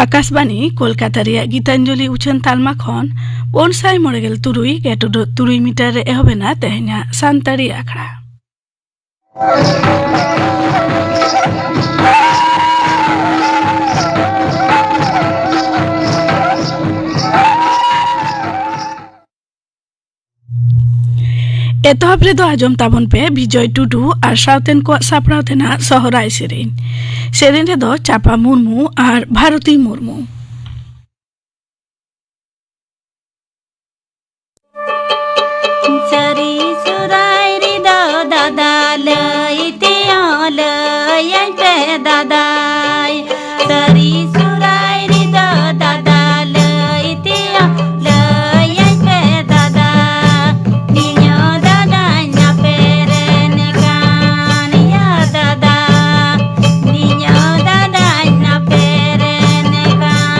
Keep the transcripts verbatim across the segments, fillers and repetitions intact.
ᱟᱠᱟᱥᱵᱟᱱᱤ ᱠᱳᱞᱠᱟᱛᱟ ᱨᱮᱭᱟᱜ ᱜᱤᱛᱟᱧᱡᱚᱞᱤ ᱩᱪᱷᱟᱹᱱ ᱛᱟᱞᱢᱟ ᱠᱷᱚᱱ ᱯᱩᱱ ᱥᱟᱭ ᱢᱚᱬᱮ ᱜᱮᱞ ᱛᱩᱨᱩᱭ ᱜᱮᱴᱩᱰᱩ ᱛᱩᱨᱩᱭ ᱢᱤᱴᱟᱨ ᱨᱮ ᱮᱦᱚᱵ ᱮᱱᱟ ᱛᱮᱦᱮᱧᱟᱜ ᱥᱟᱱᱛᱟᱲᱤ ᱟᱠᱷᱲᱟ᱾ ᱮᱛᱚᱦᱚᱵ ᱨᱮᱫᱚ ᱟᱸᱡᱚᱢ ᱛᱟᱵᱚᱱ ᱯᱮ ᱵᱤᱡᱚᱭ ᱴᱩᱰᱩ ᱟᱨ ᱥᱟᱶᱛᱮᱱ ᱠᱚᱣᱟᱜ ᱥᱟᱯᱲᱟᱣ ᱛᱮᱱᱟᱜ ᱥᱚᱦᱨᱟᱭ ᱥᱮᱨᱮᱧ᱾ ᱥᱮᱨᱮᱧ ᱨᱮᱫᱚ ᱪᱟᱯᱟ ᱢᱩᱨᱢᱩ ᱟᱨ ᱵᱷᱟᱨᱚᱛᱤ ᱢᱩᱨᱢᱩ᱾ ᱥᱟᱹᱨᱤ ᱥᱚᱦᱨᱟᱭ ᱨᱮᱫᱚ ᱫᱟᱫᱟ ᱞᱟᱹᱭ ᱛᱮᱭᱚ ᱞᱟᱹᱭᱟᱹᱧ ᱯᱮ ᱫᱟᱫᱟᱭ᱾ ᱥᱟᱹᱨᱤ ᱥᱚᱦᱨᱟᱭ ᱨᱮᱫᱚ ᱫᱟᱫᱟ ᱞᱟᱹᱭ ᱛᱮᱭᱚ ᱞᱟᱹᱭᱟᱹᱧ ᱯᱮ ᱫᱟᱫᱟ᱾ ᱱᱤᱭᱟᱹ ᱫᱟᱫᱟᱧ ᱟᱯᱮ ᱨᱮᱱ ᱠᱟᱱ ᱭᱟ ᱫᱟᱫᱟ᱾ ᱱᱤᱭᱟᱹ ᱫᱟᱫᱟᱧ ᱟᱯᱮ ᱨᱮᱱ ᱠᱟᱱ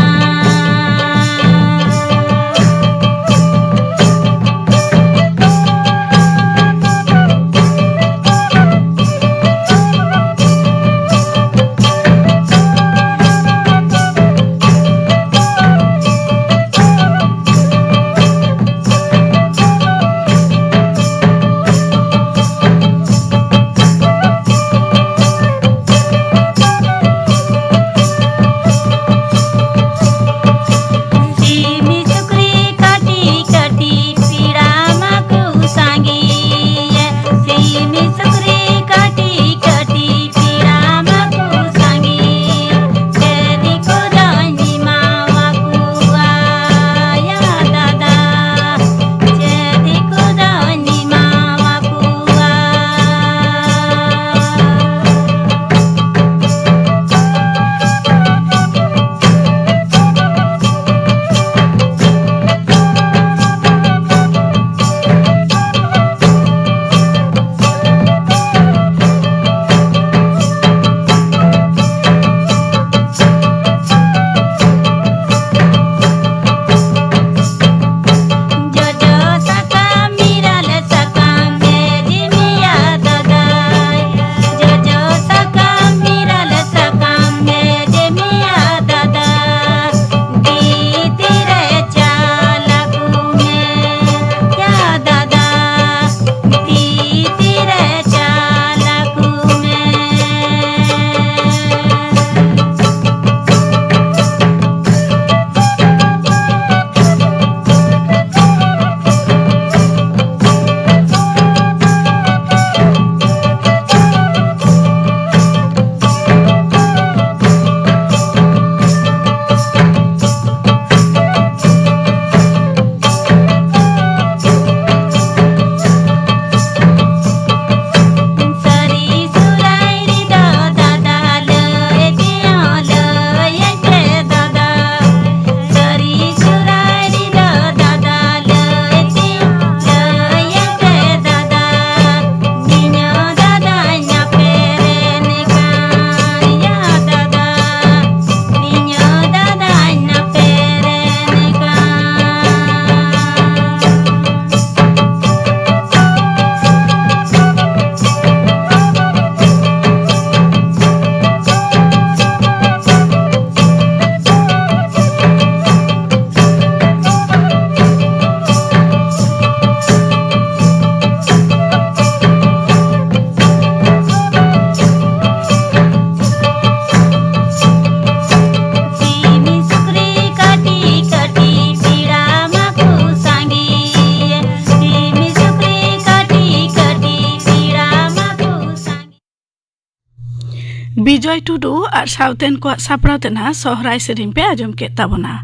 ᱵᱤᱡᱚᱭ ᱴᱩᱰᱩ ᱟᱨ ᱥᱟᱶᱛᱮᱱ ᱠᱚᱣᱟᱜ ᱥᱟᱯᱲᱟᱣ ᱛᱮᱱᱟᱜ ᱥᱚᱦᱨᱟᱭ ᱥᱮᱨᱮᱧ ᱯᱮ ᱟᱸᱡᱚᱢ ᱠᱮᱫ ᱛᱟᱵᱚᱱᱟ᱾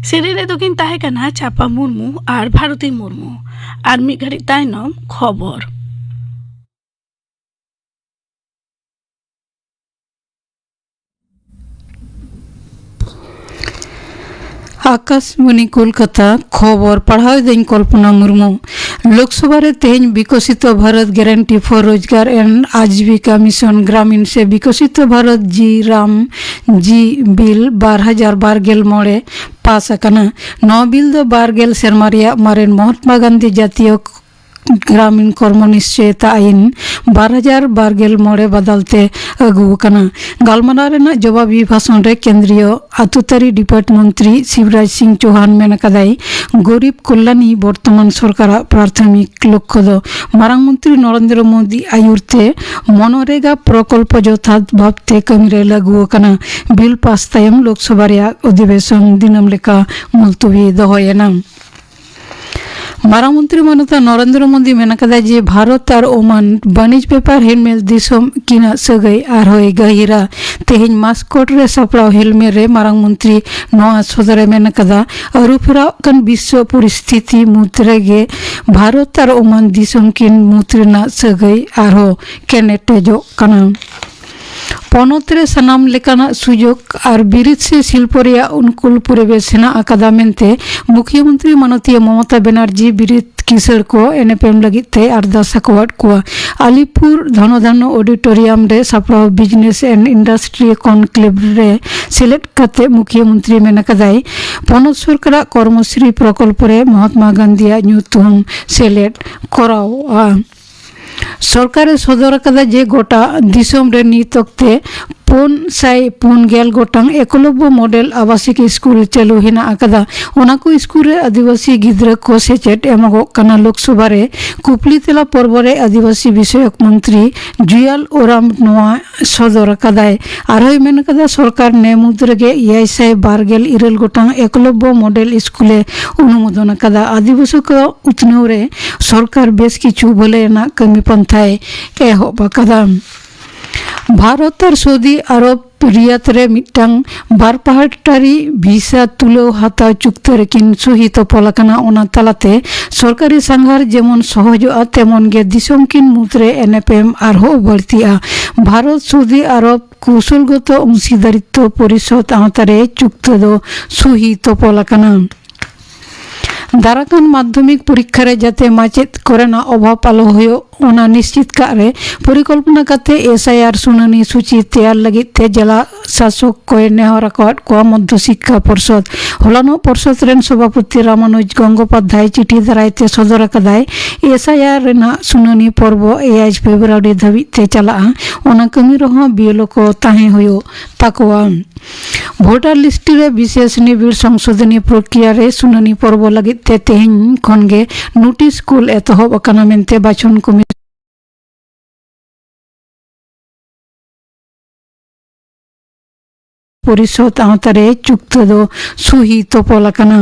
ᱥᱮᱨᱮᱧ ᱨᱮᱫᱚ ᱠᱤᱱ ᱛᱟᱦᱮᱸ ᱠᱟᱱᱟ ᱪᱷᱟᱯᱟ ᱢᱩᱨᱢᱩ ᱟᱨ ᱵᱷᱟᱨᱚᱛᱤ ᱢᱩᱨᱢᱩ᱾ ᱟᱨ ᱢᱤᱫ ᱜᱷᱟᱹᱲᱤᱡ ᱛᱟᱭᱱᱚᱢ ᱠᱷᱚᱵᱚᱨ᱾ ᱟᱠᱟᱥᱵᱟᱱᱤ ᱠᱳᱞᱠᱟᱛᱟ, ᱠᱷᱚᱵᱚᱨ ᱯᱟᱲᱦᱟᱣ ᱮᱫᱟᱹᱧ ᱠᱚᱞᱯᱚᱱᱟ ᱢᱩᱨᱢᱩ᱾ ᱞᱳᱠᱥᱚᱵᱷᱟ ᱨᱮ ᱛᱮᱦᱮᱧ ᱵᱤᱠᱚᱥᱤᱛᱚ Bharat Guarantee for Rochar and Ajeebika Mission Gramin ᱥᱮ ᱵᱤᱠᱚᱥᱤᱛᱚ ᱵᱷᱟᱨᱚᱛ ᱡᱤ ᱨᱟᱢ ᱡᱤ ᱵᱤᱞ ᱵᱟᱨ ᱦᱟᱡᱟᱨ ᱵᱟᱨ ᱜᱮᱞ ᱢᱚᱬᱮ ᱯᱟᱥ ᱟᱠᱟᱱᱟ᱾ ᱱᱚᱣᱟ ᱵᱤᱞ ᱫᱚ ᱵᱟᱨ ᱜᱮᱞ ᱥᱮᱨᱢᱟ ᱨᱮᱭᱟᱜ ᱢᱟᱨᱮᱱ ᱢᱚᱦᱟᱛᱢᱟ ᱜᱟᱱᱫᱷᱤ ᱡᱟᱛᱤᱭᱚ ᱜᱨᱟᱢᱤᱱ ᱠᱚᱨᱢᱚ ᱱᱤᱥᱪᱚᱭᱚᱛᱟ ᱟᱭᱤᱱ ᱵᱟᱨ ᱦᱟᱡᱟᱨ ᱵᱟᱨ ᱜᱮᱞ ᱢᱚᱬᱮ ᱵᱟᱫᱟᱞ ᱛᱮ ᱟᱹᱜᱩ ᱟᱠᱟᱱᱟ᱾ ᱜᱟᱞᱢᱟᱨᱟᱣ ᱨᱮᱱᱟᱜ ᱡᱚᱵᱟᱵᱤ ᱵᱷᱟᱥᱚᱱ ᱨᱮ ᱠᱮᱱᱫᱨᱤᱭᱚ ᱟᱹᱛᱩ ᱛᱟᱹᱨᱤ ᱰᱤᱯᱟᱨᱴ ᱢᱚᱱᱛᱨᱤ ᱥᱤᱵᱨᱟᱡᱽ ᱥᱤᱝ ᱪᱳᱦᱟᱱ ᱢᱮᱱ ᱟᱠᱟᱫᱟᱭ, ᱜᱚᱨᱤᱵ ᱠᱚᱞᱞᱟᱱᱤ ᱵᱚᱨᱛᱚᱢᱟᱱ ᱥᱚᱨᱠᱟᱨᱟᱜ ᱯᱨᱟᱛᱷᱚᱢᱤᱠ ᱞᱚᱠᱠᱷᱚ ᱫᱚ ᱢᱟᱨᱟᱝ ᱢᱚᱱᱛᱨᱤ ᱱᱚᱨᱮᱱᱫᱨᱚ ᱢᱳᱫᱤ ᱟᱭᱩᱨ ᱛᱮ ᱢᱚᱱᱚᱨᱮᱜᱟ ᱯᱨᱚᱠᱚᱞᱯᱚ ᱡᱚᱛᱷᱟᱛ ᱵᱷᱟᱵᱽᱛᱮ ᱠᱟᱹᱢᱤ ᱨᱮ ᱞᱟᱹᱜᱩ ᱟᱠᱟᱱᱟ᱾ ᱵᱤᱞ ᱯᱟᱥ ᱛᱟᱭᱚᱢ ᱞᱳᱠᱥᱚᱵᱷᱟ ᱨᱮᱭᱟᱜ ᱚᱫᱷᱤᱵᱮᱥᱚᱱ ᱫᱤᱱᱟᱹᱢ ᱞᱮᱠᱟ ᱢᱩᱞᱛᱚᱵᱤ ᱫᱚᱦᱚᱭᱮᱱᱟ᱾ ᱢᱟᱨᱟᱝ ᱢᱚᱱᱛᱨᱤ ᱢᱟᱱᱚᱛ ᱱᱚᱨᱮᱱᱫᱨᱚ ᱢᱳᱫᱤ ᱢᱮᱱ ᱟᱠᱟᱫᱟ ᱡᱮ ᱵᱷᱟᱨᱚᱛ ᱟᱨ ᱳᱢᱟᱱ ᱵᱟᱹᱱᱤᱡᱽ ᱵᱮᱯᱟᱨ ᱦᱮᱞᱢᱮᱞ ᱫᱤᱥᱚᱢ ᱠᱤᱱᱟᱜ ᱥᱟᱹᱜᱟᱹᱭ ᱟᱨᱦᱚᱸᱭ ᱜᱟᱹᱦᱤᱨᱟ᱾ ᱛᱮᱦᱮᱧ ᱢᱟᱥᱠᱚᱴ ᱨᱮ ᱥᱟᱯᱲᱟᱣ ᱦᱮᱞᱢᱮᱞ ᱨᱮ ᱢᱟᱨᱟᱝ ᱢᱚᱱᱛᱨᱤ ᱱᱚᱣᱟ ᱥᱚᱫᱚᱨᱮ ᱢᱮᱱ ᱟᱠᱟᱫᱟ, ᱟᱹᱨᱩᱯᱷᱮᱨᱟᱣ ᱠᱟᱱ ᱵᱤᱥᱥᱚ ᱯᱚᱨᱤᱥᱛᱷᱤᱛᱤ ᱢᱩᱫᱽ ᱨᱮᱜᱮ ᱵᱷᱟᱨᱚᱛ ᱟᱨ ᱳᱢᱟᱱ ᱫᱤᱥᱚᱢ ᱠᱤᱱ ᱢᱩᱫᱽ ᱨᱮᱱᱟᱜ ᱥᱟᱹᱜᱟᱹᱭ ᱟᱨᱦᱚᱸ ᱠᱮᱱᱮᱴᱮᱡᱚᱜ ᱠᱟᱱᱟ᱾ ᱯᱚᱱᱚᱛ ᱨᱮ ᱥᱟᱱᱟᱢ ᱞᱮᱠᱟᱱᱟᱜ ᱥᱩᱡᱳᱜᱽ ᱟᱨ ᱵᱤᱨᱤᱫ ᱥᱮ ᱥᱤᱞᱯᱚ ᱨᱮᱭᱟᱜ ᱚᱱᱩᱠᱩᱞ ᱯᱚᱨᱤᱵᱮᱥ ᱦᱮᱱᱟᱜ ᱟᱠᱟᱫᱟ ᱢᱮᱱᱛᱮ ᱢᱩᱠᱷᱭᱟᱹᱢᱚᱱᱛᱨᱤ ᱢᱟᱱᱚᱛᱤᱭᱟᱹ ᱢᱚᱢᱚᱛᱟ ᱵᱮᱱᱟᱨᱡᱤ ᱵᱤᱨᱤᱫ ᱠᱤᱥᱟᱹᱬ ᱠᱚ ᱮᱱᱮᱯᱮᱢ ᱞᱟᱹᱜᱤᱫ ᱛᱮ ᱟᱨᱫᱟᱥ ᱟᱠᱟᱣᱟᱫ ᱠᱚᱣᱟ᱾ ᱟᱞᱤᱯᱩᱨ ᱫᱷᱚᱱᱚᱫᱷᱟᱱᱱᱚ ᱚᱰᱤᱴᱳᱨᱤᱭᱟᱢ ᱨᱮ ᱥᱟᱯᱲᱟᱣ ᱵᱤᱡᱽᱱᱮᱥ ᱮᱱᱰ ᱤᱱᱰᱟᱥᱴᱨᱤ ᱠᱚᱱᱠᱞᱮᱵᱷ ᱨᱮ ᱥᱮᱞᱮᱫ ᱠᱟᱛᱮ ᱢᱩᱠᱷᱭᱟᱹᱢᱚᱱᱛᱨᱤ ᱢᱮᱱ ᱟᱠᱟᱫᱟᱭ, ᱯᱚᱱᱚᱛ ᱥᱚᱨᱠᱟᱨᱟᱜ ᱠᱚᱨᱢᱚᱥᱨᱤ ᱯᱨᱚᱠᱚᱞᱯᱚ ᱨᱮ ᱢᱚᱦᱟᱛᱢᱟ ᱜᱟᱱᱫᱷᱤᱭᱟᱜ ᱧᱩᱛᱩᱢ ᱥᱮᱞᱮᱫ ᱠᱚᱨᱟᱣᱜᱼᱟ᱾ ᱥᱚᱨᱠᱟᱨᱮ ᱥᱚᱫᱚᱨ ᱟᱠᱟᱫᱟ ᱡᱮ ᱜᱚᱴᱟ ᱫᱤᱥᱚᱢ ᱨᱮ ᱱᱤᱛ ᱚᱠᱛᱮ ᱯᱩᱱ ᱥᱟᱭ ᱯᱩᱱ ᱜᱮᱞ ᱜᱚᱴᱟᱝ ᱮᱠᱞᱚᱵᱽᱵᱚ ᱢᱚᱰᱮᱞ ᱟᱵᱟᱥᱤᱠ ᱥᱠᱩᱞ ᱪᱟᱹᱞᱩ ᱦᱮᱱᱟᱜ ᱟᱠᱟᱫᱟ᱾ ᱚᱱᱟ ᱠᱚ ᱥᱠᱩᱞ ᱨᱮ ᱟᱹᱫᱤᱵᱟᱹᱥᱤ ᱜᱤᱫᱽᱨᱟᱹ ᱠᱚ ᱥᱮᱪᱮᱫ ᱮᱢᱚᱜᱚᱜ ᱠᱟᱱᱟ᱾ ᱞᱳᱠᱥᱚᱵᱷᱟ ᱨᱮ ᱠᱩᱯᱞᱤ ᱛᱮᱞᱟ ᱯᱚᱨᱵᱚ ᱨᱮ ᱟᱹᱫᱤᱵᱟᱹᱥᱤ ᱵᱤᱥᱚᱭᱚᱠ ᱢᱚᱱᱛᱨᱤ ᱡᱩᱭᱟᱞ ᱳᱨᱟᱢ ᱱᱚᱣᱟ ᱥᱚᱫᱚᱨ ᱟᱠᱟᱫᱟᱭ᱾ ᱟᱨᱦᱚᱸᱭ ᱢᱮᱱ ᱟᱠᱟᱫᱟ, ᱥᱚᱨᱠᱟᱨ ᱱᱮ ᱢᱩᱫᱽ ᱨᱮᱜᱮ ᱮᱭᱟᱭ ᱥᱟᱭ ᱵᱟᱨ ᱜᱮᱞ ᱤᱨᱟᱹᱞ ᱜᱚᱴᱟᱝ ᱮᱠᱞᱚᱵᱽᱵᱚ ᱢᱚᱰᱮᱞ ᱥᱠᱩᱞᱮ ᱚᱱᱩᱢᱳᱫᱚᱱ ᱟᱠᱟᱫᱟ᱾ ᱟᱹᱫᱤᱵᱟᱹᱥᱤ ᱠᱚ ᱩᱛᱱᱟᱹᱣ ᱨᱮ ᱥᱚᱨᱠᱟᱨ ᱵᱮᱥ ᱠᱤᱪᱷᱩ ᱵᱷᱟᱹᱞᱟᱹᱭ ᱟᱱᱟᱜ ᱠᱟᱹᱢᱤ ᱯᱟᱱᱛᱷᱟᱭ ᱮᱦᱚᱵ ᱟᱠᱟᱫᱟ᱾ ᱵᱷᱟᱨᱚᱛ ᱟᱨ ᱥᱳᱣᱫᱤ ᱟᱨᱚᱵ ᱨᱤᱭᱟᱫᱽ ᱨᱮ ᱢᱤᱫᱴᱟᱝ ᱵᱟᱨ ᱯᱟᱦᱴᱟᱨᱤ ᱵᱷᱤᱥᱟ ᱛᱩᱞᱟᱹᱣ ᱦᱟᱛᱟᱣ ᱪᱩᱠᱛᱟᱹ ᱨᱮᱠᱤᱱ ᱥᱩᱦᱤ ᱛᱚᱯᱚᱞ ᱟᱠᱟᱱᱟ᱾ ᱚᱱᱟ ᱛᱟᱞᱟᱛᱮ ᱥᱚᱨᱠᱟᱨᱤ ᱥᱟᱸᱜᱷᱟᱨ ᱡᱮᱢᱚᱱ ᱥᱚᱦᱚᱡᱚᱜᱼᱟ, ᱛᱮᱢᱚᱱ ᱜᱮ ᱫᱤᱥᱚᱢ ᱠᱤᱱ ᱢᱩᱫᱽᱨᱮ ᱮᱱᱮᱯᱮᱢ ᱟᱨᱦᱚᱸ ᱵᱟᱹᱲᱛᱤᱜᱼᱟ᱾ ᱵᱷᱟᱨᱚᱛ ᱥᱳᱣᱫᱤ ᱟᱨᱚᱵ ᱠᱳᱣᱥᱚᱞᱜᱚᱛᱚ ᱚᱝᱥᱤᱫᱟᱨᱤᱛᱛᱚ ᱯᱚᱨᱤᱥᱚᱫ ᱟᱣᱛᱟᱨᱮ ᱪᱩᱠᱛᱟᱹ ᱫᱚ ᱥᱩᱦᱤ ᱛᱚᱯᱚᱞ ᱟᱠᱟᱱᱟ᱾ ᱫᱟᱨᱟᱠᱟᱱ ᱢᱟᱫᱽᱫᱷᱚᱢᱤᱠ ᱯᱚᱨᱤᱠᱠᱷᱟ ᱨᱮ ᱡᱟᱛᱮ ᱢᱟᱪᱮᱫ ᱠᱚᱨᱮᱱᱟᱜ ᱚᱵᱷᱟᱵᱽ ᱟᱞᱚ ᱦᱩᱭᱩᱜ, ᱚᱱᱟ ᱱᱤᱥᱪᱤᱛ ᱠᱟᱜ ᱨᱮ ᱯᱚᱨᱤᱠᱚᱞᱯᱚᱱᱟ ᱠᱟᱛᱮ ᱮᱥ ᱟᱭ ᱟᱨ ᱥᱩᱱᱟᱹᱱᱤ ᱥᱩᱪᱤ ᱛᱮᱭᱟᱨ ᱞᱟᱹᱜᱤᱫ ᱛᱮ ᱡᱮᱞᱟ ᱥᱟᱥᱚᱠ ᱠᱚᱭ ᱱᱮᱦᱚᱨ ᱟᱠᱟᱫ ᱠᱚᱣᱟ ᱢᱚᱫᱽᱫᱷᱚ ᱥᱤᱠᱠᱷᱟ ᱯᱚᱨᱥᱚᱫ᱾ ᱦᱚᱞᱟᱱᱚᱜ ᱯᱚᱨᱥᱚᱫ ᱨᱮᱱ ᱥᱚᱵᱷᱟᱯᱚᱛᱤ ᱨᱟᱢᱟᱱᱩᱡᱽ ᱜᱚᱝᱜᱳᱯᱟᱫᱽᱫᱷᱟᱭ ᱪᱤᱴᱷᱤ ᱫᱟᱨᱟᱭ ᱛᱮ ᱥᱚᱫᱚᱨ ᱟᱠᱟᱫᱟᱭ, ᱮᱥ ᱟᱭ ᱟᱨ ᱨᱮᱱᱟᱜ ᱥᱩᱱᱟᱹᱱᱤ ᱯᱚᱨᱵᱚ ᱮᱭᱟᱭ ᱯᱷᱮᱵᱽᱨᱩᱣᱟᱨᱤ ᱫᱷᱟᱹᱵᱤᱡ ᱛᱮ ᱪᱟᱞᱟᱜᱼᱟ᱾ ᱚᱱᱟ ᱠᱟᱹᱢᱤ ᱨᱮᱦᱚᱸ ᱵᱤᱭᱮᱞᱳ ᱠᱚ ᱛᱟᱦᱮᱸ ᱦᱩᱭᱩᱜ ᱛᱟᱠᱚᱣᱟ᱾ ᱵᱷᱳᱴᱟᱨ ᱞᱤᱥᱴ ᱨᱮ ᱵᱤᱥᱮᱥ ᱱᱤᱵᱤᱲ ᱥᱚᱝᱥᱳᱫᱷᱚᱱᱤ ᱯᱨᱚᱠᱨᱤᱭᱟ ᱨᱮ ᱥᱩᱱᱟᱹᱱᱤ ᱯᱚᱨᱵᱚ ᱞᱟᱹᱜᱤᱫ ᱛᱮ ᱛᱮᱦᱮᱧ ᱠᱷᱚᱱ ᱜᱮ ᱱᱳᱴᱤᱥ ᱠᱩᱞ ᱮᱛᱚᱦᱚᱵ ᱟᱠᱟᱱᱟ ᱢᱮᱱᱛᱮ ᱵᱟᱪᱷᱚᱱ ᱠᱚᱢᱤᱥᱚᱱ ᱯᱚᱨᱤᱥᱚᱫ ᱟᱣᱛᱟᱨᱮ ᱪᱩᱠᱛᱟᱹ ᱫᱚ ᱥᱩᱦᱤ ᱛᱚᱯᱚᱞ ᱟᱠᱟᱱᱟ᱾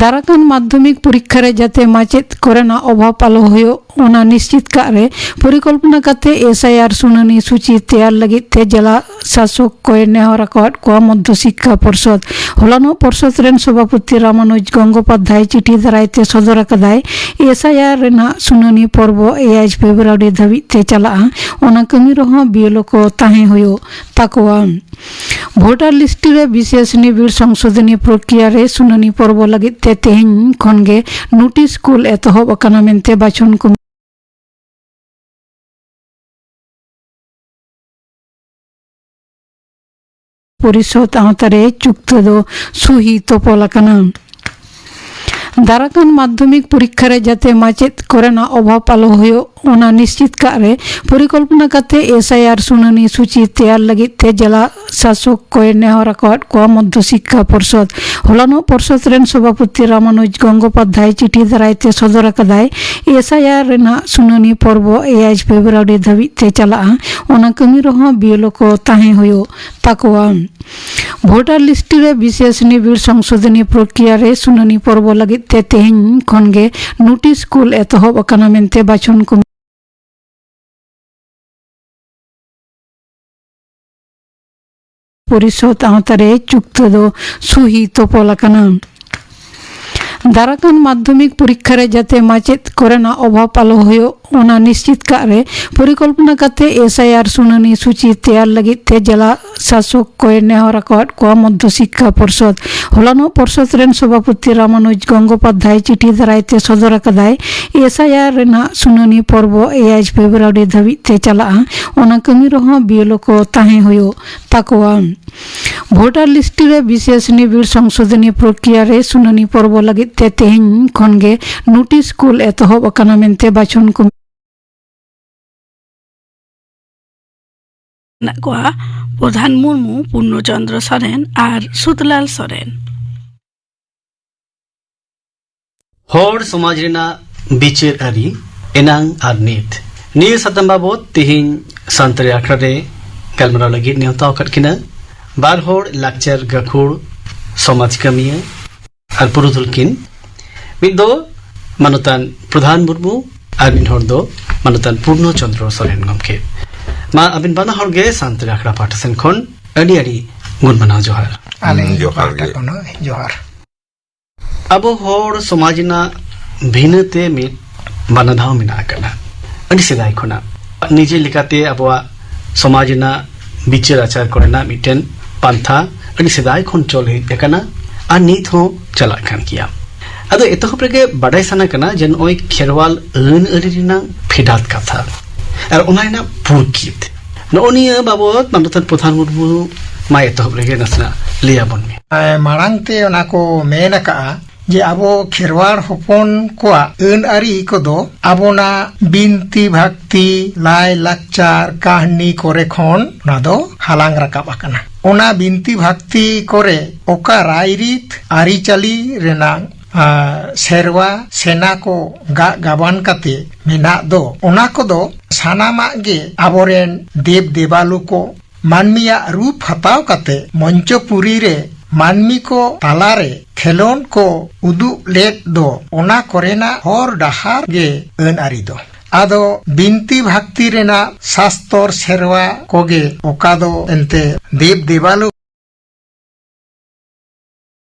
ᱫᱟᱨᱟᱠᱟᱱ ᱢᱟᱫᱽᱫᱷᱚᱢᱤᱠ ᱯᱚᱨᱤᱠᱠᱷᱟ ᱨᱮ ᱡᱟᱛᱮ ᱢᱟᱪᱮᱫ ᱠᱚᱨᱮᱱᱟᱜ ᱚᱵᱷᱟᱵᱽ ᱟᱞᱚ ᱦᱩᱭᱩᱜ, ᱚᱱᱟ ᱱᱤᱥᱪᱤᱛ ᱠᱟᱜ ᱨᱮ ᱯᱚᱨᱤᱠᱚᱞᱯᱚᱱᱟ ᱠᱟᱛᱮ ᱮᱥ ᱟᱭ ᱟᱨ ᱥᱩᱱᱟᱹᱱᱤ ᱥᱩᱪᱤ ᱛᱮᱭᱟᱨ ᱞᱟᱹᱜᱤᱫ ᱛᱮ ᱡᱮᱞᱟ ᱥᱟᱥᱚᱠ ᱠᱚᱭ ᱱᱮᱦᱚᱨ ᱟᱠᱟᱫ ᱠᱚᱣᱟ ᱢᱚᱫᱽᱫᱷᱚ ᱥᱤᱠᱠᱷᱟ ᱯᱚᱨᱥᱚᱫ᱾ ᱦᱚᱞᱟᱱᱚᱜ ᱯᱚᱨᱥᱚᱫ ᱨᱮᱱ ᱥᱚᱵᱷᱟᱯᱚᱛᱤ ᱨᱟᱢᱟᱱᱩᱡᱽ ᱜᱚᱝᱜᱳᱯᱟᱫᱽᱫᱷᱟᱭ ᱪᱤᱴᱷᱤ ᱫᱟᱨᱟᱭ ᱛᱮ ᱥᱚᱫᱚᱨ ᱟᱠᱟᱫᱟᱭ, ᱮᱥ ᱟᱭ ᱟᱨ ᱨᱮᱱᱟᱜ ᱥᱩᱱᱟᱹᱱᱤ ᱯᱚᱨᱵᱚ ᱮᱭᱟᱭ ᱯᱷᱮᱵᱽᱨᱩᱣᱟᱨᱤ ᱫᱷᱟᱹᱵᱤᱡ ᱛᱮ ᱪᱟᱞᱟᱜᱼᱟ᱾ ᱚᱱᱟ ᱠᱟᱹᱢᱤ ᱨᱮᱦᱚᱸ ᱵᱤᱭᱮᱞᱳ ᱠᱚ ᱛᱟᱦᱮᱸ ᱦᱩᱭᱩᱜ ᱛᱟᱠᱚᱣᱟ᱾ ᱵᱷᱳᱴᱟᱨ ᱞᱤᱥᱴ ᱨᱮ ᱵᱤᱥᱮᱥ ᱱᱤᱵᱤᱲ ᱥᱚᱝᱥᱳᱫᱷᱚᱱᱤ ᱯᱨᱚᱠᱨᱤᱭᱟ ᱨᱮ ᱥᱩᱱᱟᱹᱱᱤ ᱯᱚᱨᱵᱚ ᱞᱟᱹᱜᱤᱫ ᱛᱮ ᱛᱮᱦᱮᱧ ᱠᱷᱚᱱ ᱜᱮ ᱱᱳᱴᱤᱥ ᱠᱩᱞ ᱮᱛᱚᱦᱚᱵ ᱟᱠᱟᱱᱟ ᱢᱮᱱᱛᱮ ᱵᱟᱪᱷᱚᱱ ᱠᱚᱢᱤᱥᱚᱱ ᱯᱚᱨᱤᱥᱚᱫ ᱟᱣᱛᱟᱨᱮ ᱪᱩᱠᱛᱟᱹ ᱫᱚ ᱥᱩᱦᱤ ᱛᱚᱯᱚᱞ ᱟᱠᱟᱱᱟ᱾ ᱫᱟᱨᱟᱠᱟᱱ ᱢᱟᱫᱽᱫᱷᱚᱢᱤᱠ ᱯᱚᱨᱤᱠᱠᱷᱟ ᱨᱮ ᱡᱟᱛᱮ ᱢᱟᱪᱮᱫ ᱠᱚᱨᱮᱱᱟᱜ ᱚᱵᱷᱟᱵᱽ ᱟᱞᱚ ᱦᱩᱭᱩᱜ, ᱚᱱᱟ ᱱᱤᱥᱪᱤᱛ ᱠᱟᱜ ᱨᱮ ᱯᱚᱨᱤᱠᱚᱞᱯᱚᱱᱟ ᱠᱟᱛᱮ ᱮᱥ ᱟᱭ ᱟᱨ ᱥᱩᱱᱟᱹᱱᱤ ᱥᱩᱪᱤ ᱛᱮᱭᱟᱨ ᱞᱟᱹᱜᱤᱫ ᱛᱮ ᱡᱮᱞᱟ ᱥᱟᱥᱚᱠ ᱠᱚᱭ ᱱᱮᱦᱚᱨ ᱟᱠᱟᱫ ᱠᱚᱣᱟ ᱢᱚᱫᱽᱫᱷᱚ ᱥᱤᱠᱠᱷᱟ ᱯᱚᱨᱥᱚᱫ᱾ ᱦᱚᱞᱟᱱᱚᱜ ᱯᱚᱨᱥᱚᱫ ᱨᱮᱱ ᱥᱚᱵᱷᱟᱯᱚᱛᱤ ᱨᱟᱢᱟᱱᱩᱡᱽ ᱜᱚᱝᱜᱳᱯᱟᱫᱽᱫᱷᱟᱭ ᱪᱤᱴᱷᱤ ᱫᱟᱨᱟᱭ ᱛᱮ ᱥᱚᱫᱚᱨ ᱟᱠᱟᱫᱟᱭ, ᱮᱥ ᱟᱭ ᱟᱨ ᱨᱮᱱᱟᱜ ᱥᱩᱱᱟᱹᱱᱤ ᱯᱚᱨᱵᱚ ᱮᱭᱟᱭ ᱯᱷᱮᱵᱽᱨᱩᱣᱟᱨᱤ ᱫᱷᱟᱹᱵᱤᱡ ᱛᱮ ᱪᱟᱞᱟᱜᱼᱟ᱾ ᱚᱱᱟ ᱠᱟᱹᱢᱤ ᱨᱮᱦᱚᱸ ᱵᱤᱭᱮᱞᱳ ᱠᱚ ᱛᱟᱦᱮᱸ ᱦᱩᱭᱩᱜ ᱛᱟᱠᱚᱣᱟ᱾ ᱵᱷᱳᱴᱟᱨ ᱞᱤᱥᱴ ᱨᱮ ᱵᱤᱥᱮᱥ ᱱᱤᱵᱤᱲ ᱥᱚᱝᱥᱳᱫᱷᱚᱱᱤ ᱯᱨᱚᱠᱨᱤᱭᱟ ᱨᱮ ᱥᱩᱱᱟᱹᱱᱤ ᱯᱚᱨᱵᱚ ᱞᱟᱹᱜᱤᱫ ᱛᱮ ᱛᱮᱦᱮᱧ ᱠᱷᱚᱱ ᱜᱮ ᱱᱳᱴᱤᱥ ᱠᱩᱞ ᱮᱛᱚᱦᱚᱵ ᱟᱠᱟᱱᱟ ᱢᱮᱱᱛᱮ ᱵᱟᱪᱷᱚᱱ ᱠᱚᱢᱤᱥᱚᱱ ᱯᱚᱨᱤᱥᱚᱫᱽ ᱟᱣᱛᱟ ᱨᱮ ᱪᱩᱠᱛᱟᱹ ᱫᱚ ᱥᱩᱦᱤ ᱛᱚᱯᱚᱞ ᱟᱠᱟᱱᱟ᱾ ᱫᱟᱨᱟᱠᱟᱱ ᱢᱟᱫᱽᱫᱷᱚᱢᱤᱠ ᱯᱚᱨᱤᱠᱠᱷᱟ ᱨᱮ ᱡᱟᱛᱮ ᱢᱟᱪᱮᱫ ᱠᱚᱨᱮᱱᱟᱜ ᱚᱵᱷᱟᱵᱽ ᱟᱞᱚ ᱦᱩᱭᱩᱜ, ᱚᱱᱟ ᱱᱤᱥᱪᱤᱛ ᱠᱟᱜ ᱨᱮ ᱯᱚᱨᱤᱠᱚᱞᱯᱚᱱᱟ ᱠᱟᱛᱮ ᱮᱥ ᱟᱭ ᱟᱨ ᱥᱩᱱᱟᱹᱱᱤ ᱥᱩᱪᱤ ᱛᱮᱭᱟᱨ ᱞᱟᱹᱜᱤᱫ ᱛᱮ ᱡᱮᱞᱟ ᱥᱟᱥᱚᱠ ᱠᱚᱭ ᱱᱮᱦᱚᱨ ᱟᱠᱟᱫ ᱠᱚᱣᱟ ᱢᱚᱫᱽᱫᱷᱚ ᱥᱤᱠᱠᱷᱟ ᱯᱚᱨᱥᱚᱫᱽ᱾ ᱦᱚᱞᱟᱱᱚᱜ ᱯᱚᱨᱥᱚᱫᱽ ᱨᱮᱱ ᱥᱚᱵᱷᱟᱯᱚᱛᱤ ᱨᱟᱢᱟᱱᱩᱡᱽ ᱜᱚᱝᱜᱳᱯᱟᱫᱽᱫᱷᱟᱭ ᱪᱤᱴᱷᱤ ᱫᱟᱨᱟᱭ ᱛᱮ ᱥᱚᱫᱚᱨ ᱟᱠᱟᱫᱟᱭ, ᱮᱥ ᱟᱭ ᱟᱨ ᱨᱮᱱᱟᱜ ᱥᱩᱱᱟᱹᱱᱤ ᱯᱚᱨᱵᱚ ᱮᱭᱟᱭ ᱯᱷᱮᱵᱽᱨᱩᱣᱟᱨᱤ ᱫᱷᱟᱹᱵᱤᱡ ᱛᱮ ᱪᱟᱞᱟᱜᱼᱟ᱾ ᱚᱱᱟ ᱠᱟᱹᱢᱤ ᱨᱮᱦᱚᱸ ᱵᱤᱭᱮᱞᱳ ᱠᱚ ᱛᱟᱦᱮᱸ ᱦᱩᱭᱩᱜ ᱛᱟᱠᱚᱣᱟ᱾ ᱵᱷᱳᱴᱟᱨ ᱞᱤᱥᱴ ᱨᱮ ᱵᱤᱥᱮᱥ ᱱᱤᱵᱤᱲ ᱥᱚᱝᱥᱳᱫᱷᱚᱱᱤ ᱯᱨᱚᱠᱨᱤᱭᱟ ᱨᱮ ᱥᱩᱱᱟᱹᱱᱤ ᱯᱚᱨᱵᱚ ᱞᱟᱹᱜᱤᱫ ᱛᱮ ᱛᱮᱦᱮᱧ ᱠᱷᱚᱱ ᱜᱮ ᱱᱳᱴᱤᱥ ᱠᱩᱞ ᱮᱛᱚᱦᱚᱵ ᱟᱠᱟᱱᱟ ᱢᱮᱱᱛᱮ ᱵᱟᱪᱷᱚᱱ ᱠᱚ ᱢᱮᱱᱟᱜ ᱠᱚᱣᱟ ᱯᱨᱚᱫᱷᱟᱱ ᱢᱩᱨᱢᱩ, ᱯᱩᱨᱱᱚ ᱪᱚᱱᱫᱨᱚ ᱥᱚᱨᱮᱱ ᱟᱨ ᱥᱩᱫᱷᱞᱟᱞ ᱥᱚᱨᱮᱱ᱾ ᱦᱚᱲ ᱥᱚᱢᱟᱡᱽ ᱨᱮᱱᱟᱜ ᱵᱤᱪᱟᱹᱨ ᱟᱹᱨᱤ ᱮᱱᱟᱝ ᱟᱨ ᱱᱤᱛ, ᱱᱤᱭᱟᱹ ᱥᱟᱛᱟᱢ ᱵᱟᱵᱚᱛ ᱛᱮᱦᱮᱧ ᱥᱟᱱᱛᱟᱲᱤ ᱟᱠᱷᱲᱟ ᱨᱮ ᱜᱟᱞᱢᱟᱨᱟᱣ ᱞᱟᱹᱜᱤᱫ ᱱᱮᱣᱛᱟ ᱟᱠᱟᱫ ᱠᱤᱱᱟ ᱵᱟᱨ ᱦᱚᱲ ᱞᱟᱠᱪᱟᱨ ᱜᱟᱹᱠᱷᱩᱲ, ᱥᱚᱢᱟᱡᱽ ᱠᱟᱹᱢᱤᱭᱟᱹ ᱟᱨ ᱯᱩᱨᱩᱫᱷᱩᱞ ᱠᱤᱱ᱾ ᱢᱤᱫ ᱫᱚ ᱢᱟᱱᱚᱛᱟᱱ ᱯᱨᱚᱫᱷᱟᱱ ᱢᱩᱨᱢᱩ ᱟᱨ ᱢᱤᱫ ᱦᱚᱲ ᱫᱚ ᱢᱟᱱᱚᱛᱟᱱ ᱯᱩᱨᱱᱚ ᱪᱚᱱᱫᱨᱚ ᱥᱚᱨᱮᱱ ᱜᱚᱢᱠᱮ᱾ ᱢᱟ ᱟᱹᱵᱤᱱ ᱵᱟᱱᱟ ᱦᱚᱲ ᱜᱮ ᱥᱟᱱᱛᱟᱲᱤ ᱟᱠᱷᱲᱟ ᱯᱟᱦᱴᱟ ᱥᱮᱱ ᱠᱷᱚᱱ ᱟᱹᱰᱤ ᱟᱹᱰᱤ ᱜᱩᱱ ᱢᱟᱱᱟᱣ ᱡᱚᱦᱟᱨ᱾ ᱟᱞᱮ ᱦᱩᱸ, ᱡᱚᱦᱟᱨ ᱯᱟᱦᱴᱟ ᱜᱮ᱾ ᱠᱷᱚᱱ ᱦᱚᱸ ᱡᱚᱦᱟᱨ᱾ ᱟᱵᱚ ᱦᱚᱲ ᱥᱚᱢᱟᱡᱽ ᱨᱮᱱᱟᱜ ᱵᱷᱤᱱᱟᱹ ᱛᱮ ᱢᱤᱫ ᱵᱟᱱᱟ ᱫᱷᱟᱣ ᱢᱮᱱᱟᱜ ᱟᱠᱟᱫᱟ᱾ ᱟᱹᱰᱤ ᱥᱮᱫᱟᱭ ᱠᱷᱚᱱᱟᱜ ᱱᱤᱡᱮ ᱞᱮᱠᱟᱛᱮ ᱟᱵᱚᱣᱟᱜ ᱥᱚᱢᱟᱡᱽ ᱨᱮᱱᱟᱜ ᱵᱤᱪᱟᱹᱨ ᱟᱪᱟᱨ ᱠᱚᱨᱮᱱᱟᱜ ᱢᱤᱫᱴᱮᱱ ᱯᱟᱱᱛᱷᱟ ᱟᱹᱰᱤ ᱥᱮᱫᱟᱭ ᱠᱷᱚᱱ ᱪᱚᱞ ᱦᱮᱡ ᱟᱠᱟᱱᱟ ᱟᱨ ᱱᱤᱛ ᱦᱚᱸ ᱪᱟᱞᱟᱜ ᱠᱟᱱ ᱜᱮᱭᱟ᱾ ᱟᱫᱚ ᱮᱛᱚᱦᱚᱵ ᱨᱮᱜᱮ ᱵᱟᱰᱟᱭ ᱥᱟᱱᱟ ᱠᱟᱱᱟ ᱡᱮ ᱱᱚᱜᱼᱚᱭ ᱠᱷᱮᱨᱣᱟᱞ ᱟᱹᱱ ᱟᱹᱨᱤ ᱨᱮᱱᱟᱜ ᱯᱷᱮᱰᱟᱛ ᱠᱟᱛᱷᱟ ᱟᱨ ᱚᱱᱟ ᱨᱮᱱᱟᱜ ᱯᱩᱨᱠᱤᱛ, ᱱᱚᱜᱼᱚ ᱱᱤᱭᱟᱹ ᱵᱟᱵᱚᱛ ᱢᱟᱱᱚᱛᱟᱱ ᱯᱨᱚᱫᱷᱟᱱ ᱢᱩᱨᱢᱩ ᱢᱟ ᱮᱛᱚᱦᱚᱵ ᱨᱮᱜᱮ ᱱᱟᱥᱮᱱᱟᱜ ᱞᱟᱹᱭ ᱟᱵᱚᱱ ᱢᱮ᱾ ᱮ, ᱢᱟᱲᱟᱝ ᱛᱮ ᱚᱱᱟ ᱠᱚ ᱢᱮᱱ ᱟᱠᱟᱜᱼᱟ ᱡᱮ ᱟᱵᱚ ᱠᱷᱮᱨᱣᱟᱲ ᱦᱚᱯᱚᱱ ᱠᱚᱣᱟᱜ ᱟᱹᱱ ᱟᱹᱨᱤ ᱠᱚᱫᱚ ᱟᱵᱚᱱᱟᱜ ᱵᱤᱱᱛᱤ ᱵᱷᱟᱠᱛᱤ, ᱞᱟᱭ ᱞᱟᱠᱪᱟᱨ, ᱠᱟᱹᱦᱱᱤ ᱠᱚᱨᱮ ᱠᱷᱚᱱ ᱚᱱᱟ ᱫᱚ ᱦᱟᱞᱟᱝ ᱨᱟᱠᱟᱵ ᱟᱠᱟᱱᱟ᱾ ᱚᱱᱟ ᱵᱤᱱᱛᱤ ᱵᱷᱟᱠᱛᱤ ᱠᱚᱨᱮ ᱚᱠᱟ ᱨᱟᱭᱨᱤᱛ ᱟᱹᱨᱤᱪᱟᱹᱞᱤ ᱨᱮᱱᱟᱜ, ᱟ, ᱥᱮᱨᱣᱟ ᱥᱮᱱᱟ ᱠᱚ ᱜᱟᱜ ᱜᱟᱵᱟᱱ ᱠᱟᱛᱮ ᱢᱮᱱᱟᱜ ᱫᱚ, ᱚᱱᱟ ᱠᱚᱫᱚ ᱥᱟᱱᱟᱢᱟᱜ ᱜᱮ ᱟᱵᱚᱨᱮᱱ ᱫᱮᱵ ᱫᱮᱵᱟᱞᱳ ᱠᱚ ᱢᱟᱹᱱᱢᱤᱭᱟᱜ ᱨᱩᱯ ᱦᱟᱛᱟᱣ ᱠᱟᱛᱮ ᱢᱚᱧᱪᱚᱯᱩᱨᱤ ᱨᱮ ᱢᱟᱹᱱᱢᱤ ᱠᱚ ᱛᱟᱞᱟᱨᱮ ᱠᱷᱮᱞᱳᱱᱰ ᱠᱚ ᱩᱫᱩᱜ ᱞᱮᱫ ᱫᱚ, ᱚᱱᱟ ᱠᱚᱨᱮᱱᱟᱜ ᱦᱚᱨ ᱰᱟᱦᱟᱨ ᱜᱮ ᱟᱹᱱ ᱟᱹᱨᱤ ᱫᱚ᱾ ᱟᱫᱚ ᱵᱤᱱᱛᱤ ᱵᱷᱟᱠᱛᱤ ᱨᱮᱱᱟᱜ ᱥᱟᱥᱛᱚᱨ ᱥᱮᱨᱣᱟ ᱠᱚᱜᱮ ᱚᱠᱟ ᱫᱚ ᱮᱱᱛᱮ ᱫᱮᱵ ᱫᱮᱵᱟᱞᱳ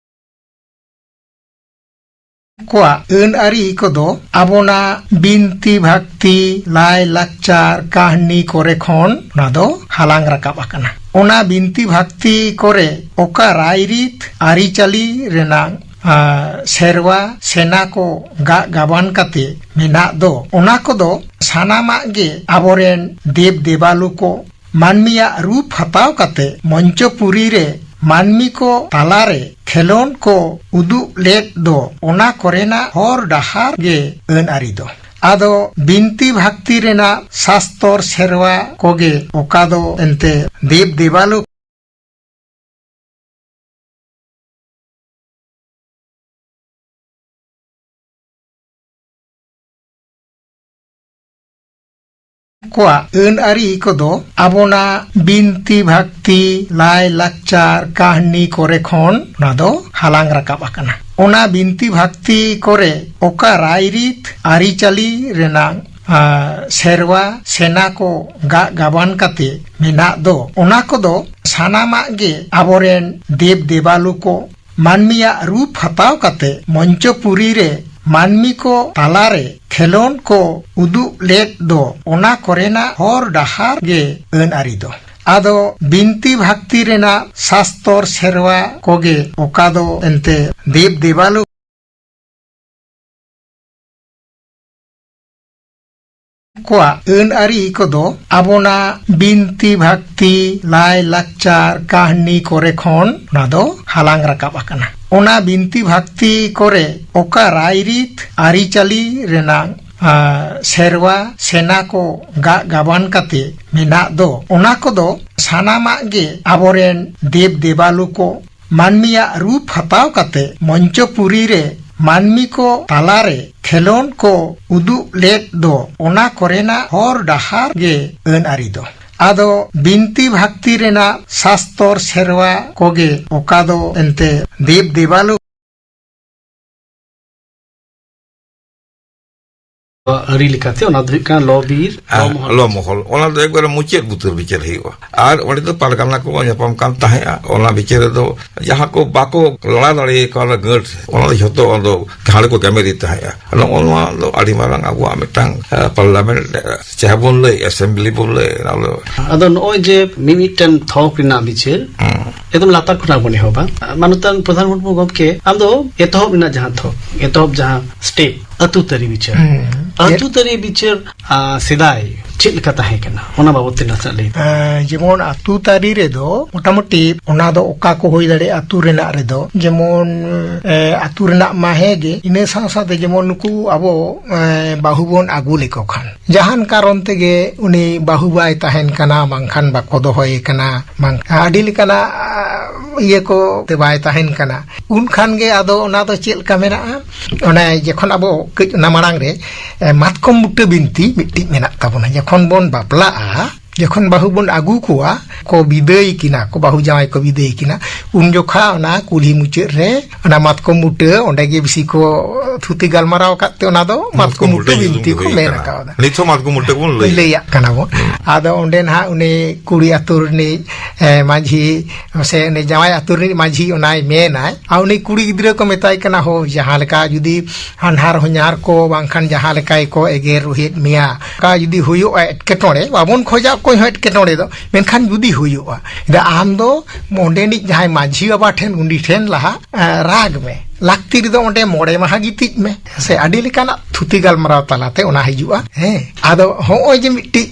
ᱠᱚᱣᱟᱜ ᱟᱹᱱ ᱟᱹᱨᱤ ᱠᱚᱫᱚ ᱟᱵᱚᱱᱟᱜ ᱵᱤᱱᱛᱤ ᱵᱷᱟᱠᱛᱤ, ᱞᱟᱭ ᱞᱟᱠᱪᱟᱨ, ᱠᱟᱹᱦᱱᱤ ᱠᱚᱨᱮ ᱠᱷᱚᱱ ᱚᱱᱟ ᱫᱚ ᱦᱟᱞᱟᱝ ᱨᱟᱠᱟᱵ ᱟᱠᱟᱱᱟ᱾ ᱚᱱᱟ ᱵᱤᱱᱛᱤ ᱵᱷᱟᱠᱛᱤ ᱠᱚᱨᱮ ᱚᱠᱟ ᱨᱟᱭᱨᱤᱛ ᱟᱹᱨᱤᱪᱟᱹᱞᱤ ᱨᱮᱱᱟᱜ, ᱟ, ᱥᱮᱨᱣᱟ ᱥᱮᱱᱟ ᱠᱚ ᱜᱟᱜ ᱜᱟᱵᱟᱱ ᱠᱟᱛᱮ ᱢᱮᱱᱟᱜ ᱫᱚ, ᱚᱱᱟ ᱠᱚᱫᱚ ᱥᱟᱱᱟᱢᱟᱜ ᱜᱮ ᱟᱵᱚᱨᱮᱱ ᱫᱮᱵ ᱫᱮᱵᱟᱞᱳ ᱠᱚ ᱢᱟᱹᱱᱢᱤᱭᱟᱜ ᱨᱩᱯ ᱦᱟᱛᱟᱣ ᱠᱟᱛᱮ ᱢᱚᱧᱪᱚᱯᱩᱨᱤ ᱨᱮ ᱢᱟᱹᱱᱢᱤ ᱠᱚ ᱛᱟᱞᱟᱨᱮ ᱠᱷᱮᱞᱳᱱ ᱠᱚ ᱩᱫᱩᱜ ᱞᱮᱫ ᱫᱚ, ᱚᱱᱟ ᱠᱚᱨᱮᱱᱟᱜ ᱦᱚᱨ ᱰᱟᱦᱟᱨ ᱜᱮ ᱟᱹᱱ ᱟᱹᱨᱤ ᱫᱚ᱾ ᱟᱫᱚ ᱵᱤᱱᱛᱤ ᱵᱷᱟᱠᱛᱤ ᱨᱮᱱᱟᱜ ᱥᱟᱥᱛᱚᱨ ᱥᱮᱨᱣᱟ ᱠᱚᱜᱮ ᱚᱠᱟ ᱫᱚ ᱮᱱᱛᱮ ᱫᱮᱵ ᱫᱮᱵᱟᱞᱳ ᱠᱚᱣᱟᱜ ᱟᱹᱱ ᱟᱹᱨᱤ ᱠᱚᱫᱚ ᱟᱵᱚᱱᱟᱜ ᱵᱤᱱᱛᱤ ᱵᱷᱟᱠᱛᱤ, ᱞᱟᱭ ᱞᱟᱠᱪᱟᱨ, ᱠᱟᱹᱦᱱᱤ ᱠᱚᱨᱮ ᱠᱷᱚᱱ ᱚᱱᱟ ᱫᱚ ᱦᱟᱞᱟᱝ ᱨᱟᱠᱟᱵ ᱟᱠᱟᱱᱟ᱾ ᱚᱱᱟ ᱵᱤᱱᱛᱤ ᱵᱷᱟᱠᱛᱤ ᱠᱚᱨᱮ ᱚᱠᱟ ᱨᱟᱭᱨᱤᱛ ᱟᱹᱨᱤᱪᱟᱹᱞᱤ ᱨᱮᱱᱟᱜ, ᱟ, ᱥᱮᱨᱣᱟ ᱥᱮᱱᱟ ᱠᱚ ᱜᱟᱜ ᱜᱟᱵᱟᱱ ᱠᱟᱛᱮ ᱢᱮᱱᱟᱜ ᱫᱚ, ᱚᱱᱟ ᱠᱚᱫᱚ ᱥᱟᱱᱟᱢᱟᱜ ᱜᱮ ᱟᱵᱚᱨᱮᱱ ᱫᱮᱵ ᱫᱮᱵᱟᱞᱳ ᱠᱚ ᱢᱟᱹᱱᱢᱤᱭᱟᱜ ᱨᱩᱯ ᱦᱟᱛᱟᱣ ᱠᱟᱛᱮ ᱢᱚᱧᱪᱚᱯᱩᱨᱤ ᱨᱮ ᱢᱟᱹᱱᱢᱤ ᱠᱚ ᱛᱟᱞᱟᱨᱮ ᱠᱷᱮᱞᱳᱱ ᱠᱚ ᱩᱫᱩᱜ ᱞᱮᱫ ᱫᱚ, ᱚᱱᱟ ᱠᱚᱨᱮᱱᱟᱜ ᱦᱚᱨ ᱰᱟᱦᱟᱨ ᱜᱮ ᱟᱹᱱ ᱟᱹᱨᱤ ᱫᱚ᱾ ᱟᱫᱚ ᱵᱤᱱᱛᱤ ᱵᱷᱟᱠᱛᱤ ᱨᱮᱱᱟᱜ ᱥᱟᱥᱛᱚᱨ ᱥᱮᱨᱣᱟ ᱠᱚᱜᱮ ᱚᱠᱟ ᱫᱚ ᱮᱱᱛᱮ ᱫᱮᱵ ᱫᱮᱵᱟᱞᱳ ᱠᱚᱣᱟᱜ ᱟᱹᱱ ᱟᱹᱨᱤ ᱠᱚᱫᱚ ᱟᱵᱚᱱᱟᱜ ᱵᱤᱱᱛᱤ ᱵᱷᱟᱠᱛᱤ, ᱞᱟᱭ ᱞᱟᱠᱪᱟᱨ, ᱠᱟᱹᱦᱱᱤ ᱠᱚᱨᱮ ᱠᱷᱚᱱ ᱚᱱᱟ ᱫᱚ ᱦᱟᱞᱟᱝ ᱨᱟᱠᱟᱵ ᱟᱠᱟᱱᱟ᱾ ᱚᱱᱟ ᱵᱤᱱᱛᱤ ᱵᱷᱟᱠᱛᱤ ᱠᱚᱨᱮ ᱚᱠᱟ ᱨᱟᱭᱨᱤᱛ ᱟᱹᱨᱤᱪᱟᱹᱞᱤ ᱨᱮᱱᱟᱜ, ᱟ, ᱥᱮᱨᱣᱟ ᱥᱮᱱᱟ ᱠᱚ ᱜᱟᱜ ᱜᱟᱵᱟᱱ ᱠᱟᱛᱮ ᱢᱮᱱᱟᱜ ᱫᱚ, ᱚᱱᱟ ᱠᱚᱫᱚ ᱥᱟᱱᱟᱢᱟᱜ ᱜᱮ ᱟᱵᱚᱨᱮᱱ ᱫᱮᱵ ᱫᱮᱵᱟᱞᱳ ᱠᱚ ᱢᱟᱹᱱᱢᱤᱭᱟᱜ ᱨᱩᱯ ᱦᱟᱛᱟᱣ ᱠᱟᱛᱮ ᱢᱚᱧᱪᱚᱯᱩᱨᱤ ᱨᱮ ᱢᱟᱹᱱᱢᱤ ᱠᱚ ᱛᱟᱞᱟᱨᱮ ᱠᱷᱮᱞᱳᱱ ᱠᱚ ᱩᱫᱩᱜ ᱞᱮᱫ ᱫᱚ, ᱚᱱᱟ ᱠᱚᱨᱮᱱᱟᱜ ᱦᱚᱨ ᱰᱟᱦᱟᱨ ᱜᱮ ᱟᱹᱱ ᱟᱹᱨᱤ ᱫᱚ᱾ ᱟᱫᱚ ᱵᱤᱱᱛᱤ ᱵᱷᱟᱠᱛᱤ ᱨᱮᱱᱟᱜ ᱥᱟᱥᱛᱚᱨ ᱥᱮᱨᱣᱟ ᱠᱚᱜᱮ ᱚᱠᱟ ᱫᱚ ᱮᱱᱛᱮ ᱫᱮᱵ ᱫᱮᱵᱟᱞᱳ ᱟᱹᱨᱤ ᱞᱮᱠᱟᱛᱮ ᱚᱱᱟ ᱫᱚ ᱦᱩᱭᱩᱜ ᱠᱟᱱᱟ ᱞᱚ ᱵᱤᱨ, ᱞᱚ ᱢᱚᱦᱚᱞ᱾ ᱞᱚ ᱢᱚᱦᱚᱞ, ᱚᱱᱟ ᱫᱚ ᱮᱠᱵᱟᱨᱮ ᱢᱩᱪᱟᱹᱫ ᱵᱩᱛᱟᱹᱨ ᱵᱤᱪᱟᱹᱨ ᱦᱩᱭᱩᱜᱼᱟ᱾ ᱟᱨ ᱚᱸᱰᱮ ᱫᱚ ᱯᱟᱨᱜᱟᱱᱟ ᱠᱚ ᱧᱟᱯᱟᱢ ᱠᱟᱱ ᱛᱟᱦᱮᱸᱜᱼᱟ᱾ ᱚᱱᱟ ᱵᱤᱪᱟᱹᱨ ᱨᱮᱫᱚ ᱡᱟᱦᱟᱸ ᱠᱚ ᱵᱟᱠᱚ ᱞᱟᱲᱟ ᱫᱟᱲᱮ ᱠᱟᱣᱫᱟ ᱜᱟᱹᱴ, ᱚᱱᱟ ᱫᱚ ᱡᱷᱚᱛᱚ ᱚᱱᱟ ᱫᱚ ᱜᱷᱟᱲ ᱠᱚ ᱜᱮᱢᱮᱨ ᱤᱫᱤ ᱛᱟᱦᱮᱸᱜᱼᱟ᱾ ᱱᱚᱜᱼᱚ ᱱᱚᱣᱟ ᱫᱚ ᱟᱹᱰᱤ ᱢᱟᱨᱟᱝ ᱟᱵᱚᱣᱟᱜ ᱢᱤᱫᱴᱟᱝ, ᱮ, ᱯᱟᱨᱞᱟᱢᱮᱱᱴ, ᱮ, ᱪᱟᱦᱮ ᱵᱚᱱ ᱞᱟᱹᱭ, ᱮᱥᱮᱢᱵᱞᱤ ᱵᱚᱱ ᱞᱟᱹᱭ, ᱚᱱᱟ ᱫᱚ ᱟᱫᱚ ᱱᱚᱜᱼᱚᱭ ᱡᱮ ᱢᱤᱢᱤᱫᱴᱮᱱ ᱛᱷᱚᱠ ᱨᱮᱱᱟᱜ ᱵᱤᱪᱟᱹᱨ, ᱦᱩᱸ᱾ ᱮᱠᱫᱚᱢ ᱞᱟᱛᱟᱨ ᱠᱷᱚᱱᱟᱜ ᱵᱚᱱ ᱮᱦᱚᱵᱟ᱾ ᱢᱟᱱᱚᱛᱟᱱ ᱯᱨᱚᱫᱷᱟᱱ ᱢᱩᱨᱢᱩ ᱜᱚᱢᱠᱮ, ᱟᱢ ᱫᱚ ᱮᱛᱚᱦᱚᱵ ᱨᱮᱱᱟᱜ ᱡᱟᱦᱟᱸ ᱛᱷᱚᱠ, ᱮᱛᱚᱦᱚᱵ ᱡᱟᱦᱟᱸ ᱥᱴᱮᱯ, ᱟᱹᱛᱩ ᱛᱟᱹᱨᱤ ᱵᱤᱪᱟᱹᱨ᱾ ᱦᱩᱸ᱾ ᱟᱹᱛᱩ ᱛᱟᱹᱨᱤ ᱵᱤᱪᱟᱹᱨ, ᱟ, ᱥᱮᱫᱟᱭ ᱪᱮᱫ ᱞᱮᱠᱟ ᱛᱟᱦᱮᱸ ᱠᱟᱱᱟ, ᱚᱱᱟ ᱵᱟᱵᱚᱫ ᱛᱮ ᱱᱟᱥᱮᱱᱟᱜ ᱞᱟᱹᱭ ᱛᱟᱵᱚᱱ᱾ ᱮᱸ, ᱡᱮᱢᱚᱱ ᱟᱹᱛᱩ ᱛᱟᱹᱨᱤ ᱨᱮᱫᱚ ᱢᱚᱴᱟᱢᱩᱴᱤ ᱚᱱᱟ ᱫᱚ ᱚᱠᱟ ᱠᱚ ᱦᱩᱭ ᱫᱟᱲᱮᱭᱟᱜᱼᱟ ᱟᱹᱛᱩ ᱨᱮᱱᱟᱜ ᱨᱮᱫᱚ, ᱡᱮᱢᱚᱱ, ᱮ, ᱟᱹᱛᱩ ᱨᱮᱱᱟᱜ ᱢᱟ ᱦᱮᱸ ᱜᱮ, ᱤᱱᱟᱹ ᱥᱟᱶ ᱥᱟᱶᱛᱮ ᱡᱮᱢᱚᱱ ᱱᱩᱠᱩ ᱟᱵᱚ, ᱮ, ᱵᱟᱹᱦᱩ ᱵᱚᱱ ᱟᱹᱜᱩ ᱞᱮᱠᱚ ᱠᱷᱟᱱ, ᱡᱟᱦᱟᱱ ᱠᱟᱨᱚᱱ ᱛᱮᱜᱮ ᱩᱱᱤ ᱵᱟᱹᱦᱩ ᱵᱟᱭ ᱛᱟᱦᱮᱱ ᱠᱟᱱᱟ, ᱵᱟᱝᱠᱷᱟᱱ ᱵᱟᱠᱚ ᱫᱚᱦᱚᱭᱮ ᱠᱟᱱᱟ, ᱵᱟᱝ ᱟᱹᱰᱤ ᱞᱮᱠᱟᱱᱟᱜ, ᱟ, ᱤᱭᱟᱹ ᱠᱚ ᱛᱮ ᱵᱟᱭ ᱛᱟᱦᱮᱱ ᱠᱟᱱᱟ, ᱩᱱ ᱠᱷᱟᱱ ᱜᱮ ᱟᱫᱚ ᱚᱱᱟ ᱫᱚ ᱪᱮᱫ ᱞᱮᱠᱟ ᱢᱮᱱᱟᱜᱼᱟ? ᱚᱱᱮ ᱡᱚᱠᱷᱚᱱ ᱟᱵᱚ ᱠᱟᱹᱡ ᱚᱱᱟ ᱢᱟᱲᱟᱝ ᱨᱮ, ᱮ, ᱢᱟᱛᱠᱚᱢ ᱵᱩᱴᱟᱹ ᱵᱤᱱᱛᱤ ᱢᱤᱫᱴᱤᱡ ᱢᱮᱱᱟᱜ ᱛᱟᱵᱚᱱᱟ᱾ ᱡᱚᱠᱷᱚᱱ ᱵᱚᱱ ᱵᱟᱯᱞᱟᱜᱼᱟ, ᱡᱚᱠᱷᱚᱱ ᱵᱟᱹᱦᱩ ᱵᱚᱱ ᱟᱹᱜᱩ ᱠᱚᱣᱟ, ᱠᱚ ᱵᱤᱫᱟᱹᱭ ᱠᱤᱱᱟ ᱠᱚ, ᱵᱟᱹᱦᱩ ᱡᱟᱶᱟᱭ ᱠᱚ ᱵᱤᱫᱟᱹᱭ ᱠᱤᱱᱟ, ᱩᱱ ᱡᱚᱠᱷᱟ ᱚᱱᱟ ᱠᱩᱞᱦᱤ ᱢᱩᱪᱟᱹᱫ ᱨᱮ ᱚᱱᱟ ᱢᱟᱛᱠᱚᱢ ᱵᱩᱴᱟᱹ, ᱚᱸᱰᱮ ᱜᱮ ᱵᱮᱥᱤ ᱠᱚ ᱛᱷᱩᱛᱤ ᱜᱟᱞᱢᱟᱨᱟᱣ ᱟᱠᱟᱫ ᱛᱮ ᱚᱱᱟ ᱫᱚ ᱢᱟᱛᱠᱚᱢ ᱢᱟᱛᱠᱚᱢ ᱵᱩᱴᱟᱹ ᱵᱩᱴᱟᱹ ᱵᱤᱱᱛᱤ ᱧᱩᱛᱩᱢ ᱠᱚ ᱜᱮ ᱦᱩᱭ ᱢᱮᱱ ᱟᱠᱟᱱᱟ᱾ ᱟᱠᱟᱣᱫᱟ᱾ ᱱᱤᱛ ᱦᱚᱸ ᱢᱟᱛᱠᱚᱢ ᱵᱩᱴᱟᱹ ᱵᱚᱱ ᱞᱟᱹᱭᱟ᱾ ᱞᱟᱹᱭᱟᱜ ᱠᱟᱱᱟ ᱵᱚᱱ᱾ ᱦᱩᱸ᱾ ᱟᱫᱚ ᱚᱸᱰᱮ ᱱᱟᱦᱟᱜ ᱩᱱᱤ ᱠᱩᱲᱤ ᱟᱹᱛᱩ ᱨᱤᱱᱤᱡ, ᱮ, ᱢᱟᱹᱡᱷᱤ ᱥᱮ ᱩᱱᱤ ᱡᱟᱶᱟᱭ ᱟᱹᱛᱩ ᱨᱤᱱᱤᱡ ᱢᱟᱹᱡᱷᱤ ᱚᱱᱟᱭ ᱢᱮᱱᱟᱭ, ᱟᱨ ᱩᱱᱤ ᱠᱩᱲᱤ ᱜᱤᱫᱽᱨᱟᱹ ᱠᱚ ᱢᱮᱛᱟᱭ ᱠᱟᱱᱟ, "ᱦᱳ, ᱡᱟᱦᱟᱸ ᱞᱮᱠᱟ ᱡᱩᱫᱤ ᱦᱟᱱᱦᱟᱨ ᱦᱚᱧᱦᱟᱨ ᱠᱚ ᱵᱟᱝᱠᱷᱟᱱ ᱡᱟᱦᱟᱸ ᱞᱮᱠᱟ ᱜᱮᱠᱚ ᱮᱜᱮᱨ ᱨᱚᱦᱮᱫ ᱢᱮᱭᱟ, ᱚᱱᱠᱟ ᱡᱩᱫᱤ ᱦᱩᱭᱩᱜᱼᱟ ᱮᱴᱠᱮᱴᱚᱬᱮ, ᱵᱟᱵᱚᱱ ᱠᱷᱚᱡᱟ ᱚᱠᱚᱭ ᱦᱚᱸ ᱮᱴᱠᱮᱴᱚᱬᱮ ᱫᱚ, ᱢᱮᱱᱠᱷᱟᱱ ᱡᱩᱫᱤ ᱦᱩᱭᱩᱜᱼᱟ, ᱟᱫᱚ ᱟᱢ ᱫᱚ ᱚᱸᱰᱮᱱᱤᱡ ᱡᱟᱦᱟᱸᱭ ᱢᱟᱹᱡᱷᱤ ᱵᱟᱵᱟ ᱴᱷᱮᱱ, ᱩᱱᱤ ᱴᱷᱮᱱ ᱞᱟᱦᱟ, ᱮ, ᱨᱟᱜᱽ ᱢᱮ, ᱞᱟᱹᱠᱛᱤ ᱨᱮᱫᱚ ᱚᱸᱰᱮ ᱢᱚᱬᱮ ᱢᱟᱦᱟ ᱜᱤᱛᱤᱡ ᱢᱮ", ᱥᱮ ᱟᱹᱰᱤ ᱞᱮᱠᱟᱱᱟᱜ ᱛᱷᱩᱛᱤ ᱜᱟᱞᱢᱟᱨᱟᱣ ᱛᱟᱞᱟᱛᱮ ᱚᱱᱟ ᱦᱤᱡᱩᱜᱼᱟ᱾ ᱦᱮᱸ, ᱟᱫᱚ ᱦᱚᱸᱜᱼᱚᱭ ᱡᱮ ᱢᱤᱫᱴᱤᱡ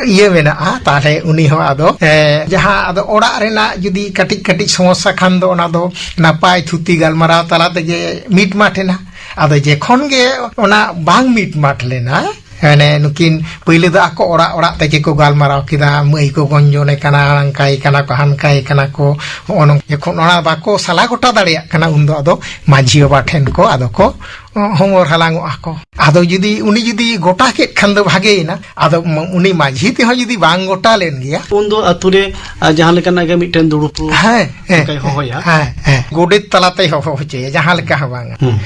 ᱤᱭᱟᱹ ᱢᱮᱱᱟᱜᱼᱟ, ᱛᱟᱦᱞᱮ ᱩᱱᱤ ᱦᱚᱸ ᱟᱫᱚ, ᱮ, ᱡᱟᱦᱟᱸ ᱟᱫᱚ ᱚᱲᱟᱜ ᱨᱮᱱᱟᱜ ᱡᱩᱫᱤ ᱠᱟᱹᱴᱤᱡ ᱠᱟᱹᱴᱤᱡ ᱥᱚᱢᱚᱥᱥᱟ ᱠᱷᱟᱱ ᱫᱚ ᱚᱱᱟ ᱫᱚ ᱱᱟᱯᱟᱭ ᱛᱷᱩᱛᱤ ᱜᱟᱞᱢᱟᱨᱟᱣ ᱛᱟᱞᱟ ᱛᱮᱜᱮ ᱢᱤᱴᱢᱟᱴ ᱮᱱᱟ᱾ ᱟᱫᱚ ᱡᱮᱠᱷᱚᱱ ᱜᱮ ᱚᱱᱟ ᱵᱟᱝ ᱢᱤᱴᱢᱟᱴ ᱞᱮᱱᱟ, ᱢᱟᱱᱮ ᱱᱩᱠᱤᱱ ᱯᱟᱹᱭᱞᱟᱹ ᱫᱚ ᱟᱠᱚ ᱚᱲᱟᱜ ᱚᱲᱟᱜ ᱛᱮᱜᱮ ᱠᱚ ᱜᱟᱞᱢᱟᱨᱟᱣ ᱠᱮᱫᱟ, ᱢᱟᱹᱭ ᱠᱚ ᱜᱚᱧᱡᱚᱱᱮ ᱠᱟᱱᱟ, ᱦᱟᱱᱠᱟᱭ ᱠᱟᱱᱟ ᱠᱚ, ᱦᱟᱱᱠᱟᱭ ᱠᱟᱱᱟ ᱠᱚ, ᱦᱚᱸᱜᱼᱚ ᱱᱚᱝ-, ᱡᱚᱠᱷᱚᱱ ᱚᱱᱟ ᱵᱟᱠᱚ ᱥᱟᱞᱟ ᱜᱚᱴᱟ ᱫᱟᱲᱮᱭᱟᱜ ᱠᱟᱱᱟ, ᱩᱱᱫᱚ ᱟᱫᱚ ᱢᱟᱹᱡᱷᱤ ᱵᱟᱵᱟ ᱴᱷᱮᱱ ᱠᱚ ᱟᱫᱚ ᱠᱚ ᱦᱚᱢᱚᱨ ᱦᱟᱞᱟᱝᱚᱜᱼᱟ ᱠᱚ᱾ ᱟᱫᱚ ᱡᱩᱫᱤ ᱩᱱᱤ ᱡᱩᱫᱤ ᱜᱚᱴᱟ ᱠᱮᱫ ᱠᱷᱟᱱ ᱫᱚ ᱵᱷᱟᱜᱮᱭᱮᱱᱟ, ᱟᱫᱚ ᱢ-, ᱩᱱᱤ ᱢᱟᱹᱡᱷᱤ ᱛᱮᱦᱚᱸ ᱡᱩᱫᱤ ᱵᱟᱝ ᱜᱚᱴᱟ ᱞᱮᱱ ᱜᱮᱭᱟ, ᱩᱱᱫᱚ ᱟᱛᱳ ᱨᱮ, ᱟ, ᱡᱟᱦᱟᱸ ᱞᱮᱠᱟᱱᱟᱜ ᱜᱮ ᱢᱤᱫᱴᱮᱱ ᱫᱩᱲᱩᱵ ᱠᱚ ᱦᱮᱸ, ᱦᱮᱸ, ᱞᱮᱠᱟᱭ ᱦᱚᱦᱚᱭᱟ᱾ ᱦᱮᱸ, ᱦᱮᱸ, ᱜᱚᱰᱮᱛ ᱛᱟᱞᱟᱛᱮᱭ ᱦᱚᱦᱚ ᱦᱚᱪᱚᱭᱟ, ᱡᱟᱦᱟᱸ ᱞᱮᱠᱟ ᱦᱚᱸ ᱵᱟᱝᱟ᱾ ᱦᱩᱸ᱾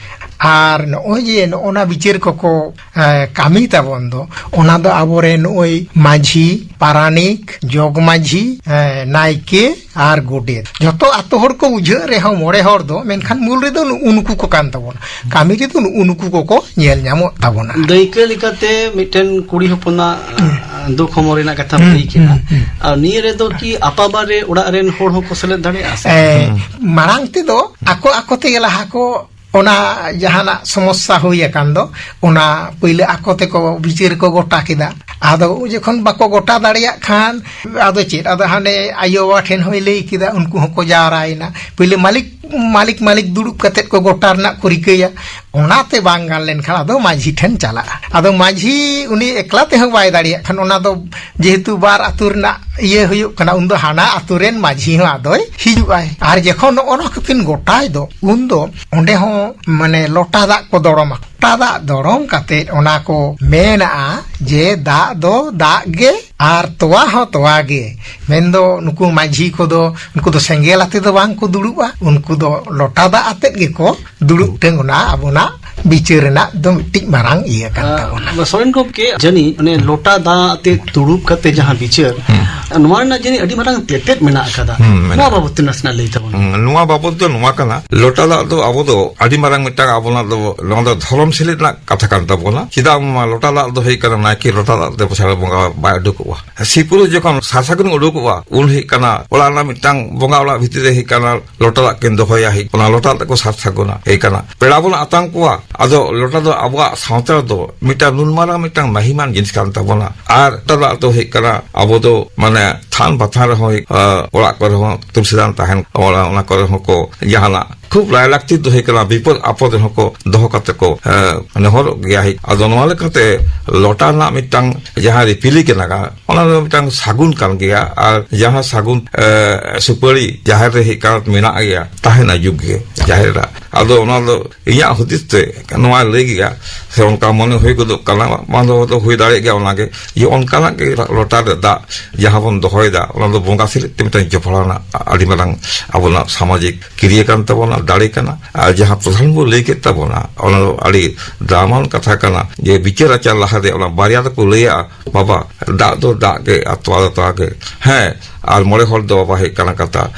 ᱟᱨ ᱱᱚᱜᱼᱚᱭ ᱡᱮ ᱱᱚᱜᱼᱚ ᱱᱟ ᱵᱤᱪᱟᱹᱨ ᱠᱚᱠᱚ, ᱮ, ᱠᱟᱹᱢᱤ ᱛᱟᱵᱚᱱ ᱫᱚ, ᱚᱱᱟ ᱫᱚ ᱟᱵᱚᱨᱮᱱ ᱱᱚᱜᱼᱚᱭ ᱢᱟᱹᱡᱷᱤ, ᱯᱟᱨᱟᱱᱤᱠ, ᱡᱚᱜᱽ ᱢᱟᱹᱡᱷᱤ, ᱮ, ᱱᱟᱭᱠᱮ ᱟᱨ ᱜᱚᱰᱮᱛ, ᱡᱷᱚᱛᱚ ᱟᱛᱳ ᱦᱚᱲ ᱠᱚ ᱵᱩᱡᱷᱟᱹᱜ ᱨᱮᱦᱚᱸ, ᱢᱚᱬᱮ ᱦᱚᱲ ᱫᱚ, ᱢᱮᱱᱠᱷᱟᱱ ᱢᱩᱞ ᱨᱮᱫᱚ ᱱᱩᱜᱼᱩ ᱱᱩᱠᱩ ᱠᱚ ᱠᱟᱱ ᱛᱟᱵᱚᱱᱟ᱾ ᱠᱟᱹᱢᱤ ᱨᱮᱫᱚ ᱱᱩᱜᱼᱩ ᱱᱩᱠᱩ ᱠᱚᱠᱚ ᱧᱮᱞ ᱧᱟᱢᱚᱜ ᱛᱟᱵᱚᱱᱟ᱾ ᱫᱟᱹᱭᱠᱟᱹ ᱞᱮᱠᱟᱛᱮ ᱢᱤᱫᱴᱮᱱ ᱠᱩᱲᱤ ᱦᱚᱯᱚᱱᱟᱜ, ᱦᱩᱸ᱾ ᱟ, ᱫᱩᱠ ᱦᱚᱢᱚᱨ ᱨᱮᱱᱟᱜ ᱠᱟᱛᱷᱟᱢ ᱦᱩᱸ, ᱞᱟᱹᱭ ᱠᱮᱫᱟ᱾ ᱦᱩᱸ, ᱦᱩᱸ᱾ ᱟᱨ ᱱᱤᱭᱟᱹ ᱨᱮᱫᱚ ᱠᱤ ᱟᱯᱟᱵᱟᱨᱮ ᱚᱲᱟᱜ ᱨᱮᱱ ᱦᱚᱲ ᱦᱚᱸᱠᱚ ᱥᱮᱞᱮᱫ ᱫᱟᱲᱮᱭᱟᱜᱼᱟ ᱥᱮ? ᱮ, ᱦᱩᱸ᱾ ᱢᱟᱲᱟᱝ ᱛᱮᱫᱚ ᱟᱠᱚ ᱟᱠᱚ ᱛᱮᱜᱮ ᱞᱟᱦᱟ ᱠᱚ ᱚᱱᱟ ᱡᱟᱦᱟᱱᱟᱜ ᱥᱚᱢᱚᱥᱥᱟ ᱦᱩᱭ ᱟᱠᱟᱱ ᱫᱚ, ᱚᱱᱟ ᱯᱳᱭᱞᱳ ᱟᱠᱚ ᱛᱮᱠᱚ ᱵᱤᱪᱟᱹᱨ ᱠᱚ ᱜᱚᱴᱟ ᱠᱮᱫᱟ᱾ ᱟᱫᱚ ᱡᱚᱠᱷᱚᱱ ᱵᱟᱠᱚ ᱜᱚᱴᱟ ᱫᱟᱲᱮᱭᱟᱜ ᱠᱷᱟᱱ, ᱟᱫᱚ ᱪᱮᱫ, ᱟᱫᱚ ᱦᱟᱱᱮ ᱟᱭᱳ ᱵᱟᱵᱟ ᱴᱷᱮᱱ ᱦᱚᱸᱭ ᱞᱟᱹᱭ ᱠᱮᱫᱟ, ᱩᱱᱠᱩ ᱦᱚᱸᱠᱚ ᱡᱟᱣᱨᱟᱭᱮᱱᱟ᱾ ᱯᱳᱭᱞᱳ ᱢᱟᱹᱞᱤᱠ, ᱢᱟᱹᱞᱤᱠ, ᱢᱟᱹᱞᱤᱠ ᱫᱩᱲᱩᱵ ᱠᱟᱛᱮᱫ ᱠᱚ ᱜᱚᱴᱟ ᱨᱮᱱᱟᱜ ᱠᱚ ᱨᱤᱠᱟᱹᱭᱟ᱾ ᱚᱱᱟᱛᱮ ᱵᱟᱝ ᱜᱟᱱ ᱞᱮᱱᱠᱷᱟᱱ ᱟᱫᱚ ᱢᱟᱹᱡᱷᱤ ᱴᱷᱮᱱ ᱪᱟᱞᱟᱜᱼᱟ᱾ ᱟᱫᱚ ᱢᱟᱹᱡᱷᱤ ᱩᱱᱤ ᱮᱠᱞᱟ ᱛᱮᱦᱚᱸ ᱵᱟᱭ ᱫᱟᱲᱮᱭᱟᱜ ᱠᱷᱟᱱ, ᱚᱱᱟ ᱫᱚ ᱡᱮᱦᱮᱛᱩ ᱵᱟᱨ ᱟᱹᱛᱩ ᱨᱮᱱᱟᱜ ᱤᱭᱟᱹ ᱦᱩᱭᱩᱜ ᱠᱟᱱᱟ, ᱩᱱᱫᱚ ᱦᱟᱱᱟ ᱟᱹᱛᱩ ᱨᱮᱱ ᱢᱟᱹᱡᱷᱤ ᱦᱚᱸ ᱟᱫᱚᱭ ᱦᱤᱡᱩᱜᱼᱟᱭ᱾ ᱟᱨ ᱡᱚᱠᱷᱚᱱ ᱱᱚᱜᱼᱚ ᱱᱚᱣᱟ ᱠᱚᱠᱤᱱ ᱜᱚᱴᱟᱭ ᱫᱚ, ᱩᱱᱫᱚ ᱚᱸᱰᱮ ᱦᱚᱸ ᱢᱟᱱᱮ ᱞᱚᱴᱟ ᱫᱟᱜ ᱠᱚ ᱫᱚᱲᱚᱢᱟ᱾ ᱞᱚᱴᱟ ᱫᱟᱜ ᱫᱚᱲᱚᱢ ᱠᱟᱛᱮᱫ ᱚᱱᱟ ᱠᱚ ᱢᱮᱱᱟᱜᱼᱟ ᱡᱮ ᱫᱟᱜ ᱫᱚ ᱫᱟᱜ ᱜᱮ ᱟᱨ ᱛᱚᱣᱟ ᱦᱚᱸ ᱛᱚᱣᱟ ᱜᱮ᱾ ᱢᱮᱱᱫᱚ ᱱᱩᱠᱩ ᱢᱟᱹᱡᱷᱤ ᱠᱚᱫᱚ, ᱩᱱᱠᱩ ᱫᱚ ᱥᱮᱸᱜᱮᱞ ᱟᱛᱮ ᱫᱚ ᱵᱟᱝ ᱠᱚ ᱫᱩᱲᱩᱵᱼᱟ, ᱩᱱᱠᱩ ᱫᱚ ᱞᱚᱴᱟ ᱫᱟᱜ ᱟᱛᱮᱫ ᱜᱮᱠᱚ ᱫᱩᱲᱩᱵ ᱴᱷᱮᱱ ᱚᱱᱟ ᱟᱵᱚᱱᱟᱜ ᱵᱤᱪᱟᱹᱨ ᱨᱮᱱᱟᱜ ᱫᱚ ᱢᱤᱫᱴᱤᱡ ᱢᱟᱨᱟᱝ ᱤᱭᱟᱹ ᱠᱟᱱ ᱛᱟᱵᱚᱱᱟ᱾ ᱟᱨ ᱥᱚᱨᱮᱱ ᱜᱚᱢᱠᱮ, ᱡᱟᱹᱱᱤᱡ ᱚᱱᱮ ᱞᱚᱴᱟ ᱫᱟᱜ ᱟᱛᱮ ᱫᱩᱲᱩᱵ ᱠᱟᱛᱮ ᱡᱟᱦᱟᱸ ᱵᱤᱪᱟᱹᱨ, ᱦᱩᱸ᱾ ᱱᱚᱣᱟ ᱨᱮᱱᱟᱜ ᱡᱟᱹᱱᱤᱡ ᱟᱹᱰᱤ ᱢᱟᱨᱟᱝ ᱛᱮᱛᱮᱫ ᱢᱮᱱᱟᱜ ᱟᱠᱟᱫᱟ᱾ ᱦᱩᱸ, ᱢᱮᱱᱟᱜᱼᱟ᱾ ᱱᱚᱣᱟ ᱵᱟᱵᱚᱛ ᱛᱮ ᱱᱟᱥᱮᱱᱟᱜ ᱞᱟᱹᱭ ᱛᱟᱵᱚᱱ ᱢᱮ᱾ ᱦᱩᱸ, ᱱᱚᱣᱟ ᱵᱟᱵᱚᱛ ᱫᱚ ᱱᱚᱣᱟ ᱠᱟᱱᱟ, ᱞᱚᱴᱟ ᱫᱟᱜ ᱫᱚ ᱟᱵᱚ ᱫᱚ ᱟᱹᱰᱤ ᱢᱟᱨᱟᱝ ᱢᱤᱫᱴᱟᱝ ᱟᱵᱚᱱᱟᱜ ᱫᱚ, ᱱᱚᱣᱟ ᱫᱚ ᱫᱷᱚᱨᱚᱢ ᱥᱮᱞᱮᱫ ᱨᱮᱱᱟᱜ ᱠᱟᱛᱷᱟ ᱠᱟᱱ ᱛᱟᱵᱚᱱᱟ᱾ ᱪᱮᱫᱟᱜ ᱢᱟ ᱞᱚᱴᱟ ᱫᱟᱜ ᱫᱚ ᱦᱩᱭᱩᱜ ᱠᱟᱱᱟ ᱱᱟᱭᱠᱮ ᱞᱚᱴᱟ ᱫᱟᱜ ᱛᱮ ᱪᱷᱟᱲᱟ ᱵᱚᱸᱜᱟ ᱵᱟᱭ ᱩᱰᱩᱠᱚᱜᱼᱟ᱾ ᱥᱤᱯᱩᱨᱩ ᱡᱚᱠᱷᱚᱱ ᱥᱟᱨ ᱥᱟᱹᱜᱩᱱ ᱩᱰᱩᱠᱚᱜᱼᱟ, ᱩᱱ ᱦᱩᱭᱩᱜ ᱠᱟᱱᱟ ᱚᱲᱟᱜ ᱨᱮᱱᱟᱜ ᱢᱤᱫᱴᱟᱝ ᱵᱚᱸᱜᱟ ᱚᱲᱟᱜ ᱵᱷᱤᱛᱤᱨ ᱨᱮ ᱦᱩᱭᱩᱜ ᱠᱟᱱᱟ ᱞᱚᱴᱟ ᱫᱟᱜ ᱠᱤᱱ ᱫᱚᱦᱚᱭᱟ, ᱦᱩᱭᱩᱜ ᱠᱟᱱᱟ ᱞᱚᱴᱟ ᱫᱟᱜ ᱛᱮᱠᱚ ᱥᱟᱨ ᱥᱟᱹᱜᱩᱱᱟ, ᱦᱩᱭᱩᱜ ᱠᱟᱱᱟ ᱯᱮᱲᱟ ᱵᱚᱱ ᱟᱛᱟᱝ ᱠᱚᱣᱟ᱾ ᱟᱫᱚ ᱞᱚᱴᱟ ᱫᱚ ᱟᱵᱚᱣᱟᱜ ᱥᱟᱶᱛᱟ ᱨᱮᱫᱚ ᱢᱤᱫᱴᱟᱝ ᱱᱩᱱ ᱢᱟᱨᱟᱝ ᱢᱤᱫᱴᱟᱝ ᱢᱟᱹᱦᱤᱢᱟᱱ ᱡᱤᱱᱤᱥ ᱠᱟᱱ ᱛᱟᱵᱚᱱᱟ᱾ ᱟᱨ ᱞᱚᱴᱟ ᱫᱟᱜ ᱫᱚ ᱦᱩᱭᱩᱜ ᱠᱟᱱᱟ ᱟᱵᱚ ᱫᱚ ᱢᱟᱱᱮ ᱛᱷᱟᱱ ᱵᱟᱛᱷᱟᱱ ᱨᱮᱦᱚᱸ, ᱟ, ᱚᱲᱟᱜ ᱠᱚᱨᱮ ᱦᱚᱸ ᱛᱩᱞᱥᱤ ᱫᱟᱱ ᱛᱟᱦᱮᱱ, ᱚᱱᱟ, ᱚᱱᱟ ᱠᱚᱨᱮ ᱦᱚᱸ ᱠᱚ ᱡᱟᱦᱟᱱᱟᱜ ᱠᱷᱩᱵ ᱞᱟᱭᱞᱟᱠᱛᱤ ᱫᱚ ᱦᱩᱭᱩᱜ ᱠᱟᱱᱟ, ᱵᱤᱯᱚᱫ ᱟᱯᱚᱫ ᱨᱮᱦᱚᱸ ᱠᱚ ᱫᱚᱦᱚ ᱠᱟᱛᱮ ᱠᱚ, ᱮ, ᱱᱮᱦᱚᱨᱚᱜ ᱜᱮᱭᱟ᱾ ᱟᱫᱚ ᱱᱚᱣᱟ ᱞᱮᱠᱟᱛᱮ ᱞᱚᱴᱟ ᱨᱮᱱᱟᱜ ᱢᱤᱫᱴᱟᱝ ᱡᱟᱦᱟᱸ ᱨᱤᱯᱤᱞᱤ ᱠᱟᱱᱟ, ᱚᱱᱟ ᱫᱚ ᱢᱤᱫᱴᱟᱝ ᱥᱟᱹᱜᱩᱱ ᱠᱟᱱ ᱜᱮᱭᱟ᱾ ᱟᱨ ᱡᱟᱦᱟᱸ ᱥᱟᱹᱜᱩᱱ, ᱮ, ᱥᱩᱯᱟᱹᱲᱤ ᱡᱟᱦᱮᱨ ᱨᱮ ᱦᱮᱡ ᱠᱟᱛᱮ ᱢᱮᱱᱟᱜ ᱜᱮᱭᱟ, ᱛᱟᱦᱮᱱᱟ ᱡᱩᱜᱽ ᱜᱮ ᱡᱟᱦᱮᱨ ᱨᱮ᱾ ᱟᱫᱚ ᱚᱱᱟ ᱫᱚ ᱤᱧᱟᱹᱜ ᱦᱩᱫᱤᱥ ᱛᱮ ᱱᱚᱣᱟ ᱞᱟᱹᱭ ᱜᱮᱭᱟ, ᱥᱮ ᱚᱱᱠᱟ ᱢᱚᱱᱮ ᱦᱩᱭ ᱜᱚᱫᱚᱜ ᱠᱟᱱᱟ, ᱵᱟᱝ ᱫᱚ ᱦᱩᱭ ᱫᱟᱲᱮᱭᱟᱜ ᱜᱮᱭᱟ᱾ ᱚᱱᱟᱜᱮ ᱡᱮ ᱚᱱᱠᱟᱱᱟᱜ ᱜᱮ ᱞᱚᱴᱟ ᱨᱮ ᱫᱟᱜ ᱡᱟᱦᱟᱸ ᱵᱚᱱ ᱫᱚᱦᱚᱭᱮᱫᱟ, ᱚᱱᱟ ᱫᱚ ᱵᱚᱸᱜᱟ ᱥᱟᱞᱟᱜ ᱛᱮ ᱢᱤᱫᱴᱟᱝ ᱡᱚᱯᱲᱟᱣ ᱨᱮᱱᱟᱜ ᱟᱹᱰᱤ ᱢᱟᱨᱟᱝ ᱟᱵᱚᱱᱟᱜ ᱥᱟᱢᱟᱡᱤᱠ ᱠᱨᱤᱭᱟ ᱠᱟᱱ ᱛᱟᱵᱚᱱᱟ, ᱫᱟᱲᱮ ᱠᱟᱱᱟ᱾ ᱟᱨ ᱡᱟᱦᱟᱸ ᱯᱨᱚᱫᱷᱟᱱ ᱵᱚᱱ ᱞᱟᱹᱭ ᱠᱮᱫ ᱛᱟᱵᱚᱱᱟ, ᱚᱱᱟ ᱫᱚ ᱟᱹᱰᱤ ᱫᱟᱢᱟᱱ ᱠᱟᱛᱷᱟ ᱠᱟᱱᱟ ᱡᱮ ᱵᱤᱪᱟᱹᱨ ᱟᱪᱟᱨ ᱞᱟᱦᱟᱨᱮ ᱚᱱᱟ ᱵᱟᱨᱭᱟ ᱫᱚᱠᱚ ᱞᱟᱹᱭᱟ, ᱵᱟᱵᱟ, ᱫᱟᱜ ᱫᱚ ᱫᱟᱜ ᱜᱮ ᱟᱨ ᱛᱚᱣᱟ ᱫᱚ ᱛᱚᱣᱟ ᱜᱮ᱾ ᱦᱮᱸ, ᱟᱨ ᱢᱚᱬᱮ ᱦᱚᱲ ᱫᱚ ᱵᱟᱵᱟ ᱦᱩᱭᱩᱜ ᱠᱟᱱᱟ ᱠᱟᱛᱷᱟ,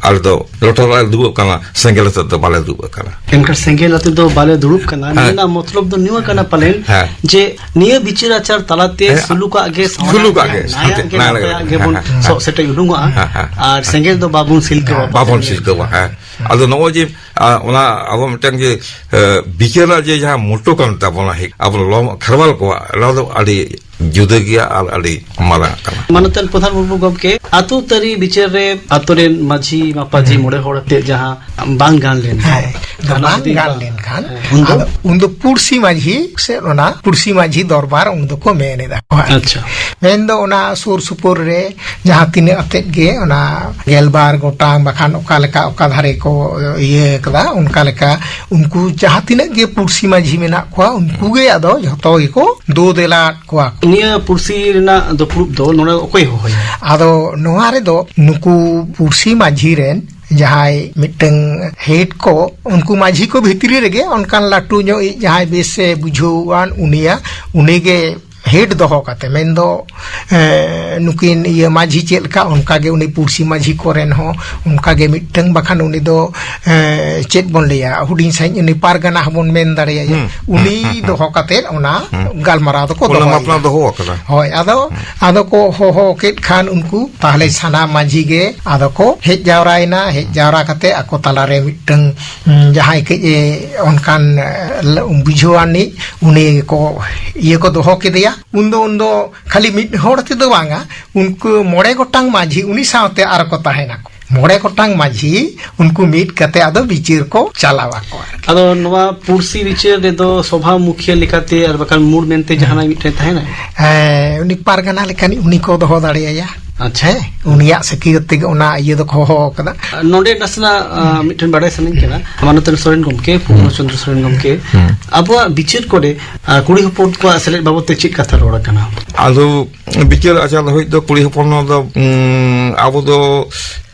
ᱟᱞᱮ ᱫᱚ ᱞᱚᱴᱟ ᱨᱮᱞᱮ ᱫᱩᱲᱩᱵ ᱠᱟᱱᱟ, ᱥᱮᱸᱜᱮᱞ ᱟᱛᱮᱫ ᱫᱚ ᱵᱟᱞᱮ ᱫᱩᱲᱩᱵ ᱟᱠᱟᱱᱟ᱾ ᱮᱱᱠᱷᱟᱱ ᱥᱮᱸᱜᱮᱞ ᱟᱛᱮᱫ ᱫᱚ ᱵᱟᱞᱮ ᱫᱩᱲᱩᱵ ᱠᱟᱱᱟ᱾ ᱦᱮᱸ᱾ ᱢᱮᱱᱟ ᱢᱚᱛᱞᱚᱵ ᱫᱚ ᱱᱤᱭᱟᱹ ᱠᱟᱱᱟ ᱯᱟᱞᱮᱱ ᱦᱮᱸ᱾ ᱡᱮ ᱱᱤᱭᱟᱹ ᱵᱤᱪᱟᱹᱨ ᱟᱪᱟᱨ ᱛᱟᱞᱟᱛᱮ ᱦᱮᱸ᱾ ᱥᱩᱞᱩᱠᱟᱜ ᱜᱮ ᱥᱟᱶᱟᱨᱟᱜ ᱥᱩᱞᱩᱠᱟᱜ ᱜᱮᱭᱟ, ᱜᱮ, ᱱᱟᱭᱟᱜ ᱥᱟᱶᱛᱮ ᱜᱮ ᱱᱟᱭᱟᱜ ᱱᱟᱯᱟᱭᱟᱜ ᱜᱮ᱾ ᱜᱮᱵᱚᱱ ᱦᱮᱸ, ᱦᱮᱸ᱾ ᱥᱚᱜ ᱥᱮᱴᱮᱡ ᱩᱰᱩᱝᱚᱜᱼᱟ᱾ ᱦᱮᱸ, ᱦᱮᱸ᱾ ᱟᱨ ᱥᱮᱸᱜᱮᱞ ᱫᱚ ᱵᱟᱵᱚᱱ ᱥᱤᱞᱠᱟᱹᱣᱟ᱾ ᱵᱟᱵᱚᱱ ᱥᱤᱞᱠᱟᱹᱣᱟ, ᱦᱮᱸ᱾ ᱟᱫᱚ ᱱᱚᱜᱼᱚᱭ ᱡᱮ, ᱟ, ᱚᱱᱟ ᱟᱵᱚ ᱢᱤᱫᱴᱟᱝ ᱡᱮ, ᱮ, ᱵᱤᱪᱟᱹᱨ ᱨᱮᱱᱟᱜ ᱡᱮ ᱡᱟᱦᱟᱸ ᱢᱚᱴᱴᱳ ᱠᱟᱱ ᱛᱟᱵᱚᱱᱟ, ᱦᱮ, ᱟᱵᱚ ᱞᱚ ᱠᱷᱮᱨᱣᱟᱞ ᱠᱚᱣᱟᱜ, ᱚᱱᱟ ᱫᱚ ᱟᱹᱰᱤ ᱡᱩᱫᱟᱹ ᱜᱮᱭᱟ ᱟᱨ ᱟᱹᱰᱤ ᱢᱟᱨᱟᱝ ᱠᱟᱱᱟ᱾ ᱢᱟᱱᱚᱛᱟᱱ ᱯᱨᱚᱫᱷᱟᱱ ᱢᱩᱨᱢᱩ ᱜᱚᱢᱠᱮ, ᱟᱛᱳ ᱛᱟᱹᱨᱤ ᱵᱤᱪᱟᱹᱨ ᱨᱮ ᱟᱛᱳ ᱨᱮᱱ ᱢᱟᱹᱡᱷᱤ ᱢᱟᱯᱟᱡᱷᱤ ᱦᱮᱸ᱾ ᱢᱚᱬᱮ ᱦᱚᱲ ᱟᱛᱮᱫ ᱡᱟᱦᱟᱸ ᱵᱟᱝ ᱜᱟᱱ ᱞᱮᱱ, ᱦᱮᱸ, ᱫᱚ ᱛᱷᱟᱱᱟ ᱵᱟᱝ ᱦᱩᱫᱤᱥ ᱜᱟᱱ ᱵᱟᱝ᱾ ᱞᱮᱱᱠᱷᱟᱱ, ᱦᱮᱸ, ᱩᱱᱫᱚ? ᱟᱫᱚ ᱩᱱᱫᱚ ᱯᱩᱲᱥᱤ ᱢᱟᱹᱡᱷᱤ ᱥᱮ ᱚᱱᱟ ᱯᱩᱲᱥᱤ ᱢᱟᱹᱡᱷᱤ ᱫᱚᱨᱵᱟᱨ ᱩᱱ ᱫᱚᱠᱚ ᱢᱮᱱ ᱮᱫᱟ ᱠᱚ ᱟᱨᱠᱤ᱾ ᱟᱪᱪᱷᱟ᱾ ᱢᱮᱱᱫᱚ ᱚᱱᱟ ᱥᱩᱨ ᱥᱩᱯᱩᱨ ᱨᱮ ᱡᱟᱦᱟᱸ ᱛᱤᱱᱟᱹᱜ ᱟᱛᱮᱫ ᱜᱮ ᱚᱱᱟ ᱜᱮᱞᱵᱟᱨ ᱜᱚᱴᱟᱝ ᱵᱟᱠᱷᱟᱱ ᱚᱠᱟ ᱞᱮᱠᱟ ᱚᱠᱟ ᱫᱷᱟᱨᱮ ᱠᱚ ᱤᱭᱟᱹ ᱠᱟᱫᱟ, ᱚᱱᱠᱟ ᱞᱮᱠᱟ ᱩᱱᱠᱩ ᱡᱟᱦᱟᱸ ᱛᱤᱱᱟᱹᱜ ᱜᱮ ᱯᱩᱲᱥᱤ ᱢᱟᱹᱡᱷᱤ ᱢᱮᱱᱟᱜ ᱠᱚᱣᱟ, ᱩᱱᱠᱩ ᱜᱮ ᱟᱫᱚ ᱡᱷᱚᱛᱚ ᱜᱮᱠᱚ ᱫᱳ ᱫᱮᱞᱟᱫ ᱠᱚᱣᱟ᱾ ᱱᱤᱭᱟᱹ ᱯᱩᱲᱥᱤ ᱨᱮᱱᱟᱜ ᱫᱩᱯᱲᱩᱵ ᱫᱚ ᱱᱚᱰᱮ ᱚᱠᱚᱭ ᱦᱚᱦᱚᱭᱟ? ᱟᱫᱚ ᱱᱚᱣᱟ ᱨᱮᱫᱚ ᱱᱩᱠᱩ ᱯᱩᱲᱥᱤ ᱢᱟᱹᱡᱷᱤ ᱨᱮᱱ ᱡᱟᱦᱟᱸᱭ ᱢᱤᱫᱴᱟᱝ ᱦᱮᱰ ᱠᱚ, ᱩᱱᱠᱩ ᱢᱟᱹᱡᱷᱤ ᱠᱚ ᱵᱷᱤᱛᱨᱤ ᱨᱮᱜᱮ ᱚᱱᱠᱟᱱ ᱞᱟᱹᱴᱩ ᱧᱚᱜ ᱤᱡ ᱡᱟᱦᱟᱸᱭ ᱵᱮᱥ ᱮ ᱵᱩᱡᱷᱟᱹᱣᱟᱱ ᱩᱱᱤᱭᱟ, ᱩᱱᱤᱜᱮ ᱦᱮᱰ ᱫᱚᱦᱚ ᱠᱟᱛᱮ, ᱢᱮᱱᱫᱚ, ᱮ, ᱱᱩᱠᱤᱱ ᱤᱭᱟᱹ ᱢᱟᱹᱡᱷᱤ ᱪᱮᱫ ᱞᱮᱠᱟ, ᱚᱱᱠᱟᱜᱮ ᱩᱱᱤ ᱯᱩᱲᱥᱤ ᱢᱟᱹᱡᱷᱤ ᱠᱚᱨᱮᱱ ᱦᱚᱸ ᱚᱱᱠᱟᱜᱮ ᱢᱤᱫᱴᱟᱝ, ᱵᱟᱠᱷᱟᱱ ᱩᱱᱤ ᱫᱚ, ᱮ, ᱪᱮᱫ ᱵᱚᱱ ᱞᱟᱹᱭᱟ, ᱦᱩᱰᱤᱧ ᱥᱟᱺᱦᱤᱡ ᱩᱱᱤ ᱯᱟᱨᱜᱟᱱᱟ ᱦᱚᱸᱵᱚᱱ ᱢᱮᱱ ᱫᱟᱲᱮᱭᱟᱭᱟ᱾ ᱦᱩᱸ, ᱩᱱᱤ ᱦᱩᱸ, ᱦᱩᱸ, ᱦᱩᱸ᱾ ᱫᱚᱦᱚ ᱠᱟᱛᱮ ᱚᱱᱟ ᱦᱩᱸ᱾ ᱜᱟᱞᱢᱟᱨᱟᱣ ᱫᱚᱠᱚ ᱚᱱᱟ ᱫᱚᱦᱚᱭᱮᱫᱟ᱾ ᱢᱟᱯᱞᱟ ᱫᱚᱦᱚ ᱟᱠᱟᱫᱟ᱾ ᱦᱳᱭ, ᱟᱫᱚ, ᱦᱩᱸ᱾ ᱟᱫᱚ ᱠᱚ ᱦᱚᱦᱚ ᱠᱮᱫ ᱠᱷᱟᱱ ᱩᱱᱠᱩ ᱛᱟᱦᱞᱮ ᱥᱟᱱᱟᱢ ᱢᱟᱹᱡᱷᱤ ᱜᱮ ᱟᱫᱚ ᱠᱚ ᱦᱮᱡ ᱡᱟᱣᱨᱟᱭᱮᱱᱟ᱾ ᱦᱮᱡ ᱡᱟᱣᱨᱟ ᱠᱟᱛᱮ ᱟᱠᱚ ᱛᱟᱞᱟᱨᱮ ᱢᱤᱫᱴᱟᱝ, ᱩᱸ, ᱡᱟᱦᱟᱸᱭ ᱠᱟᱹᱡ ᱮ ᱚᱱᱠᱟᱱ, ᱮ, ᱵᱩᱡᱷᱟᱹᱣ ᱟᱱᱤᱡ, ᱩᱱᱤ ᱠᱚ ᱤᱭᱟᱹ ᱠᱚ ᱫᱚᱦᱚ ᱠᱮᱫᱮᱭᱟ᱾ ᱩᱱᱫᱚ, ᱩᱱᱫᱚ ᱠᱷᱟᱹᱞᱤ ᱢᱤᱫ ᱦᱚᱲ ᱛᱮᱫᱚ ᱵᱟᱝᱟ, ᱩᱱᱠᱩ ᱢᱚᱬᱮ ᱜᱚᱴᱟᱝ ᱢᱟᱹᱡᱷᱤ ᱩᱱᱤ ᱥᱟᱶᱛᱮ ᱟᱨ ᱠᱚ ᱛᱟᱦᱮᱱᱟᱠᱚ᱾ ᱢᱚᱬᱮ ᱜᱚᱴᱟᱝ ᱢᱟᱹᱡᱷᱤ ᱩᱱᱠᱩ ᱢᱤᱫ ᱠᱟᱛᱮ ᱟᱫᱚ ᱵᱤᱪᱟᱹᱨ ᱠᱚ ᱪᱟᱞᱟᱣ ᱟᱠᱚ ᱟᱨᱠᱤ᱾ ᱟᱫᱚ ᱱᱚᱣᱟ ᱯᱩᱲᱥᱤ ᱵᱤᱪᱟᱹᱨ ᱨᱮᱫᱚ ᱥᱚᱵᱷᱟ ᱢᱩᱠᱷᱤᱭᱟᱹ ᱞᱮᱠᱟᱛᱮ ᱟᱨ ᱵᱟᱠᱷᱟᱱ ᱢᱩᱲ ᱢᱮᱱᱛᱮ ᱡᱟᱦᱟᱱᱟᱜ ᱢᱤᱫᱴᱮᱱ ᱛᱟᱦᱮᱱᱟᱭ? ᱦᱮᱸ, ᱩᱱᱤ ᱯᱟᱨᱜᱟᱱᱟ ᱞᱮᱠᱟᱱᱤᱡ ᱩᱱᱤ ᱠᱚ ᱫᱚᱦᱚ ᱫᱟᱲᱮᱭᱟᱭᱟ᱾ ᱟᱪᱪᱷᱟ᱾ ᱦᱮᱸ, ᱩᱱᱤᱭᱟᱜ ᱥᱟᱹᱠᱷᱤᱭᱟᱹᱛ ᱛᱮᱜᱮ ᱚᱱᱟ ᱤᱭᱟᱹ ᱫᱚᱠᱚ ᱦᱚᱦᱚ ᱟᱠᱟᱫᱟ᱾ ᱱᱚᱰᱮ ᱱᱟᱥᱮᱱᱟᱜ ᱟᱸ, ᱢᱤᱫᱴᱮᱱ ᱵᱟᱰᱟᱭ ᱥᱟᱱᱟᱧ ᱠᱟᱱᱟ, ᱢᱟᱱᱚᱛᱟᱱ ᱥᱚᱨᱮᱱ ᱜᱚᱢᱠᱮ, ᱯᱩᱨᱱᱚ ᱪᱚᱱᱫᱨᱚ ᱥᱚᱨᱮᱱ ᱜᱚᱢᱠᱮ, ᱦᱩᱸ᱾ ᱟᱵᱚᱣᱟᱜ ᱵᱤᱪᱟᱹᱨ ᱠᱚᱨᱮ ᱟᱸ, ᱠᱩᱲᱤ ᱦᱚᱯᱚᱱ ᱠᱚᱣᱟᱜ ᱥᱮᱞᱮᱫ ᱵᱟᱵᱚᱫ ᱛᱮ ᱪᱮᱫ ᱠᱟᱛᱷᱟ ᱨᱚᱲ ᱟᱠᱟᱱᱟ? ᱟᱫᱚ ᱵᱤᱪᱟᱹᱨ ᱟᱪᱟᱨ ᱫᱷᱟᱹᱵᱤᱡ ᱫᱚ ᱠᱩᱲᱤ ᱦᱚᱯᱚᱱ ᱫᱚ, ᱩᱸ, ᱟᱵᱚ ᱫᱚ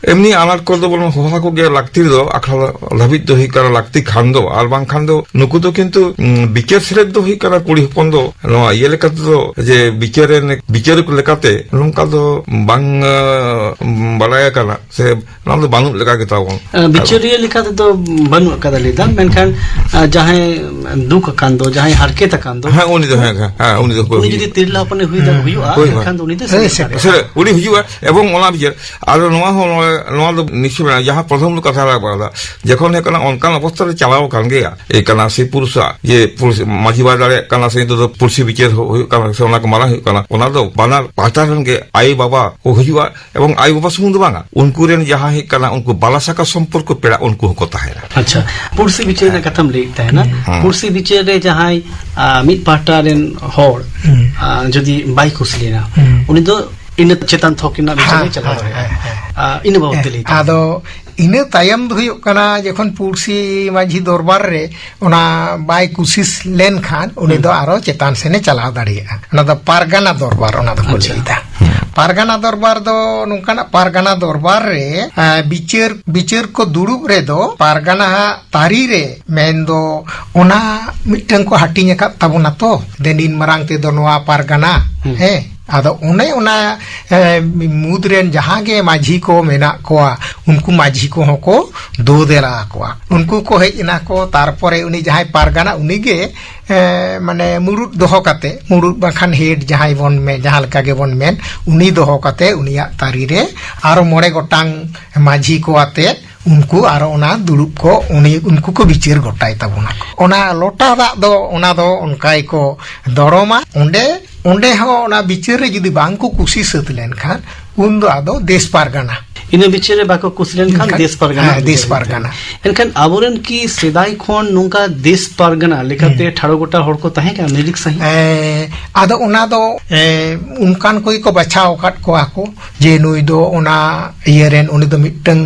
ᱮᱢᱱᱤ ᱟᱱᱟᱴ ᱠᱚᱨᱮ ᱫᱚ ᱵᱚᱱ ᱦᱚᱦᱚ ᱟᱠᱚ ᱜᱮᱭᱟ, ᱞᱟᱹᱠᱛᱤ ᱨᱮᱫᱚ ᱟᱠᱷᱲᱟ ᱫᱷᱟᱹᱵᱤᱡ ᱫᱚ ᱦᱩᱭᱩᱜ ᱠᱟᱱᱟ ᱞᱟᱹᱠᱛᱤ ᱠᱷᱟᱱ ᱫᱚ, ᱟᱨ ᱵᱟᱝᱠᱷᱟᱱ ᱫᱚ ᱱᱩᱠᱩ ᱫᱚ ᱠᱤᱱᱛᱩ, ᱩᱸ, ᱵᱤᱪᱟᱹᱨ ᱥᱮᱞᱮᱫ ᱫᱚ ᱦᱩᱭᱩᱜ ᱠᱟᱱᱟ ᱠᱩᱲᱤ ᱦᱚᱯᱚᱱ ᱫᱚ ᱱᱚᱣᱟ ᱤᱭᱟᱹ ᱞᱮᱠᱟ ᱛᱮᱫᱚ, ᱡᱮ ᱵᱤᱪᱟᱹᱨ ᱨᱮᱱ ᱵᱤᱪᱟᱹᱨ ᱞᱮᱠᱟᱛᱮ ᱱᱚᱝᱠᱟ ᱫᱚ ᱵᱟᱝ, ᱟᱸ, ᱵᱟᱲᱟᱭ ᱟᱠᱟᱱᱟ ᱥᱮ ᱱᱚᱣᱟ ᱫᱚ ᱵᱟᱹᱱᱩᱜ ᱞᱮᱠᱟ ᱜᱮ ᱛᱟᱵᱚᱱ᱾ ᱟᱸ, ᱵᱤᱪᱟᱹᱨᱤᱭᱟᱹ ᱞᱮᱠᱟ ᱛᱮᱫᱚ ᱵᱟᱹᱱᱩᱜ ᱟᱠᱟᱫᱟ ᱞᱟᱹᱭ ᱫᱟᱢ, ᱢᱮᱱᱠᱷᱟᱱ, ᱟᱸ, ᱡᱟᱦᱟᱸᱭ ᱫᱩᱠ ᱟᱠᱟᱱ ᱫᱚ, ᱡᱟᱦᱟᱸᱭ ᱦᱟᱨᱠᱮᱛ ᱟᱠᱟᱱ ᱫᱚ, ᱦᱮᱸ, ᱩᱱᱤ ᱫᱚ, ᱦᱮᱸ, ᱦᱮᱸ, ᱦᱮᱸ, ᱩᱱᱤ ᱫᱚ ᱩᱱᱤ ᱡᱩᱫᱤ ᱛᱤᱨᱞᱟᱹ ᱦᱚᱯᱚᱱᱮ ᱦᱩᱭ ᱫᱟ-, ᱦᱩᱸ᱾ ᱦᱩᱭᱩᱜᱼᱟ, ᱦᱳᱭ, ᱦᱳᱭ᱾ ᱮᱱᱠᱷᱟᱱ ᱫᱚ ᱩᱱᱤ ᱫᱚ ᱦᱳᱭ, ᱥᱮᱞᱮᱫ ᱥᱮ-, ᱫᱟᱲᱮᱭᱟᱜᱼᱟ᱾ ᱥᱮ-, ᱩᱱᱤ ᱦᱤᱡᱩᱜᱼᱟ, ᱮᱵᱚᱝ ᱚᱱᱟ ᱵᱤᱪᱟᱹᱨ, ᱟᱨ ᱱᱚᱣᱟ ᱦᱚᱸ, ᱱᱚᱣᱟ, ᱱᱚᱣᱟ ᱫᱚ ᱱᱤᱥᱪᱚᱭ ᱢᱮᱱᱟᱜᱼᱟ, ᱡᱟᱦᱟᱸ ᱯᱨᱚᱛᱷᱚᱢ ᱠᱟᱛᱷᱟ ᱨᱮ ᱵᱟᱲᱟᱭ ᱫᱟ, ᱡᱚᱠᱷᱚᱱ ᱦᱩᱭᱩᱜ ᱠᱟᱱᱟ ᱚᱱᱠᱟᱱ ᱚᱵᱚᱥᱛᱟ ᱨᱮ ᱪᱟᱞᱟᱣ ᱟᱠᱟᱱ ᱜᱮᱭᱟ, ᱮ ᱠᱟᱱᱟ ᱥᱮ ᱯᱩᱨᱩᱥᱟᱜ, ᱡᱮ ᱯᱩᱨᱩᱥ ᱢᱟᱹᱡᱷᱤ ᱵᱟᱭ ᱫᱟᱲᱮᱭᱟᱜ ᱠᱟᱱᱟ, ᱥᱮ ᱱᱤᱛᱚᱜ ᱫᱚ ᱯᱩᱲᱥᱤ ᱵᱤᱪᱟᱹᱨ ᱦᱩ-, ᱦᱩᱭᱩᱜ ᱠᱟᱱᱟ, ᱥᱮ ᱚᱱᱟ ᱠᱚ ᱢᱟᱨᱟᱝ ᱦᱩᱭᱩᱜ ᱠᱟᱱᱟ, ᱚᱱᱟ ᱫᱚ ᱵᱟᱱᱟᱨ ᱯᱟᱦᱴᱟ ᱨᱮᱱ ᱜᱮ ᱟᱭᱳ ᱵᱟᱵᱟ ᱠᱚ ᱦᱤᱡᱩᱜᱼᱟ, ᱮᱵᱚᱝ ᱟᱭᱳ ᱵᱟᱵᱟ ᱥᱩᱢᱩᱝ ᱫᱚ ᱵᱟᱝᱟ, ᱩᱱᱠᱩ ᱨᱮᱱ ᱡᱟᱦᱟᱸ ᱦᱩᱭᱩᱜ ᱠᱟᱱᱟ, ᱩᱱᱠᱩ ᱵᱟᱞᱟ ᱥᱟᱠᱟ ᱥᱚᱢᱯᱚᱨᱠᱚ ᱯᱮᱲᱟ, ᱩᱱᱠᱩ ᱦᱚᱸᱠᱚ ᱛᱟᱦᱮᱱᱟ᱾ ᱟᱪᱪᱷᱟ, ᱯᱩᱲᱥᱤ ᱵᱤᱪᱟᱹᱨ ᱨᱮᱱᱟᱜ ᱠᱟᱛᱷᱟᱢ ᱞᱟᱹᱭᱮᱫ ᱛᱟᱦᱮᱱᱟ᱾ ᱦᱩᱸ᱾ ᱯᱩᱲᱥᱤ ᱵᱤᱪᱟᱹᱨ ᱨᱮ ᱡᱟᱦᱟᱸᱭ, ᱟ, ᱢᱤᱫ ᱯᱟᱦᱴᱟ ᱨᱮᱱ ᱦᱚᱲ, ᱦᱩᱸ᱾ ᱟ, ᱡᱩᱫᱤ ᱵᱟᱭ ᱠᱩᱥᱤ ᱞᱮᱱᱟ, ᱦᱩᱸ᱾ ᱩᱱᱤ ᱫᱚ ᱤᱱᱟᱹ ᱪᱮᱛᱟᱱ ᱛᱷᱚᱠ ᱨᱮᱱᱟᱜ ᱵᱤᱪᱟᱹᱨ ᱦᱮᱸ, ᱨᱮ ᱪᱟᱞᱟᱣ ᱦᱮᱸ, ᱫᱟᱲᱮᱭᱟᱜᱼᱟ᱾ ᱦᱮᱸ, ᱦᱮᱸ᱾ ᱟ, ᱤᱱᱟᱹ ᱵᱟᱵᱚᱫ ᱛᱮ ᱦᱮᱸ, ᱞᱟᱹᱭ ᱛᱟᱵᱚᱱ᱾ ᱟᱫᱚ ᱤᱱᱟᱹ ᱛᱟᱭᱚᱢ ᱫᱚ ᱦᱩᱭᱩᱜ ᱠᱟᱱᱟ, ᱡᱚᱠᱷᱚᱱ ᱯᱩᱲᱥᱤ ᱢᱟᱹᱡᱷᱤ ᱫᱚᱨᱵᱟᱨ ᱨᱮ ᱚᱱᱟ ᱵᱟᱭ ᱠᱩᱥᱤᱥ ᱞᱮᱱᱠᱷᱟᱱ, ᱩᱱᱤ ᱦᱩᱸ᱾ ᱫᱚ ᱟᱨᱚ ᱪᱮᱛᱟᱱ ᱥᱮᱱᱮ ᱪᱟᱞᱟᱣ ᱫᱟᱲᱮᱭᱟᱜᱼᱟ᱾ ᱚᱱᱟ ᱫᱚ ᱯᱟᱨᱜᱟᱱᱟ ᱫᱚᱨᱵᱟᱨ, ᱚᱱᱟ ᱫᱚᱠᱚ ᱟᱪᱪᱷᱟ᱾ ᱞᱟᱹᱭᱫᱟ᱾ ᱦᱩᱸ᱾ ᱯᱟᱨᱜᱟᱱᱟ ᱫᱚᱨᱵᱟᱨ ᱫᱚ ᱱᱚᱝᱠᱟᱱᱟᱜ, ᱯᱟᱨᱜᱟᱱᱟ ᱫᱚᱨᱵᱟᱨ ᱨᱮ, ᱟ, ᱵᱤᱪᱟᱹᱨ, ᱵᱤᱪᱟᱹᱨ ᱠᱚ ᱫᱩᱲᱩᱵ ᱨᱮᱫᱚ ᱯᱟᱨᱜᱟᱱᱟ ᱦᱟᱜ ᱛᱟᱹᱨᱤ ᱨᱮ, ᱢᱮᱱᱫᱚ ᱚᱱᱟ ᱢᱤᱫᱴᱟᱝ ᱠᱚ ᱦᱟᱹᱴᱤᱧ ᱟᱠᱟᱫ ᱛᱟᱵᱚᱱᱟ ᱛᱚ, ᱫᱮᱱᱤᱱ ᱢᱟᱨᱟᱝ ᱛᱮᱫᱚ ᱱᱚᱣᱟ ᱯᱟᱨᱜᱟᱱᱟ, ᱦᱩᱸ᱾ ᱦᱮᱸ, ᱟᱫᱚ ᱚᱱᱮ ᱚᱱᱟ, ᱮ, ᱢᱩᱫᱽ ᱨᱮᱱ ᱡᱟᱦᱟᱸ ᱜᱮ ᱢᱟᱹᱡᱷᱤ ᱠᱚ ᱢᱮᱱᱟᱜ ᱠᱚᱣᱟ, ᱩᱱᱠᱩ ᱢᱟᱹᱡᱷᱤ ᱠᱚᱦᱚᱸ ᱠᱚ ᱫᱳ ᱫᱮᱞᱟ ᱟᱠᱚᱣᱟ᱾ ᱩᱱᱠᱩ ᱠᱚ ᱦᱮᱡ ᱮᱱᱟ ᱠᱚ, ᱛᱟᱨᱯᱚᱨᱮ ᱩᱱᱤ ᱡᱟᱦᱟᱸᱭ ᱯᱟᱨᱜᱟᱱᱟ, ᱩᱱᱤ ᱜᱮ, ᱮ, ᱢᱟᱱᱮ ᱢᱩᱲᱩᱫ ᱫᱚᱦᱚ ᱠᱟᱛᱮ, ᱢᱩᱲᱩᱫ ᱵᱟᱝᱠᱷᱟᱱ ᱦᱮᱰ ᱡᱟᱦᱟᱸᱭ ᱵᱚᱱ ᱢᱮ-, ᱡᱟᱦᱟᱸ ᱞᱮᱠᱟ ᱜᱮᱵᱚᱱ ᱢᱮᱱ, ᱩᱱᱤ ᱫᱚᱦᱚ ᱠᱟᱛᱮ ᱩᱱᱤᱭᱟᱜ ᱛᱟᱹᱨᱤ ᱨᱮ ᱟᱨᱚ ᱢᱚᱬᱮ ᱜᱚᱴᱟᱝ ᱢᱟᱹᱡᱷᱤ ᱠᱚ ᱟᱛᱮ ᱩᱱᱠᱩ ᱟᱨᱚ ᱚᱱᱟ ᱫᱩᱲᱩᱵ ᱠᱚ, ᱩᱱᱤ, ᱩᱱᱠᱩ ᱠᱚ ᱵᱤᱪᱟᱹᱨ ᱜᱚᱴᱟᱭ ᱛᱟᱵᱚᱱᱟ ᱠᱚ᱾ ᱚᱱᱟ ᱞᱚᱴᱟ ᱫᱟᱜ ᱫᱚ, ᱚᱱᱟ ᱫᱚ ᱚᱱᱠᱟ ᱜᱮᱠᱚ ᱫᱚᱨᱚᱢᱟ᱾ ᱚᱸᱰᱮ, ᱚᱸᱰᱮ ᱦᱚᱸ ᱚᱱᱟ ᱵᱤᱪᱟᱹᱨ ᱨᱮ ᱡᱩᱫᱤ ᱵᱟᱝ ᱠᱚ ᱠᱩᱥᱤ ᱥᱟᱹᱛ ᱞᱮᱱᱠᱷᱟᱱ, ᱩᱱ ᱫᱚ ᱟᱫᱚ ᱫᱮᱥ ᱯᱟᱨᱜᱟᱱᱟ᱾ ᱤᱱᱟᱹ ᱵᱤᱪᱟᱹᱨ ᱨᱮ ᱵᱟᱠᱚ ᱠᱩᱥᱤ ᱞᱮᱱᱠᱷᱟᱱ ᱮᱱᱠᱷᱟᱱ, ᱫᱮᱥ ᱯᱟᱨᱜᱟᱱᱟ ᱦᱮᱸ, ᱵᱩᱡᱷᱟᱹᱣ ᱫᱮᱥ ᱦᱩᱭᱩᱜ ᱯᱟᱨᱜᱟᱱᱟ᱾ ᱛᱟᱭᱟ᱾ ᱮᱱᱠᱷᱟᱱ ᱟᱵᱚᱨᱮᱱ ᱠᱤ ᱥᱮᱫᱟᱭ ᱠᱷᱚᱱ ᱱᱚᱝᱠᱟ ᱫᱮᱥ ᱯᱟᱨᱜᱟᱱᱟ ᱞᱮᱠᱟᱛᱮ ᱦᱩᱸ᱾ ᱴᱷᱟᱲᱚ ᱜᱚᱴᱟ ᱦᱚᱲ ᱠᱚ ᱛᱟᱦᱮᱸ ᱠᱟᱱᱟ ᱱᱤᱨᱤᱠ ᱥᱟᱺᱦᱤᱡ? ᱮᱸ, ᱟᱫᱚ ᱚᱱᱟ ᱫᱚ, ᱮᱸ, ᱚᱱᱠᱟᱱ ᱠᱚᱜᱮ ᱠᱚ ᱵᱟᱪᱷᱟᱣ ᱟᱠᱟᱫ ᱠᱚᱣᱟ ᱠᱚ, ᱡᱮ ᱱᱩᱭ ᱫᱚ ᱚᱱᱟ ᱤᱭᱟᱹ ᱨᱮᱱ, ᱩᱱᱤ ᱫᱚ ᱢᱤᱫᱴᱟᱝ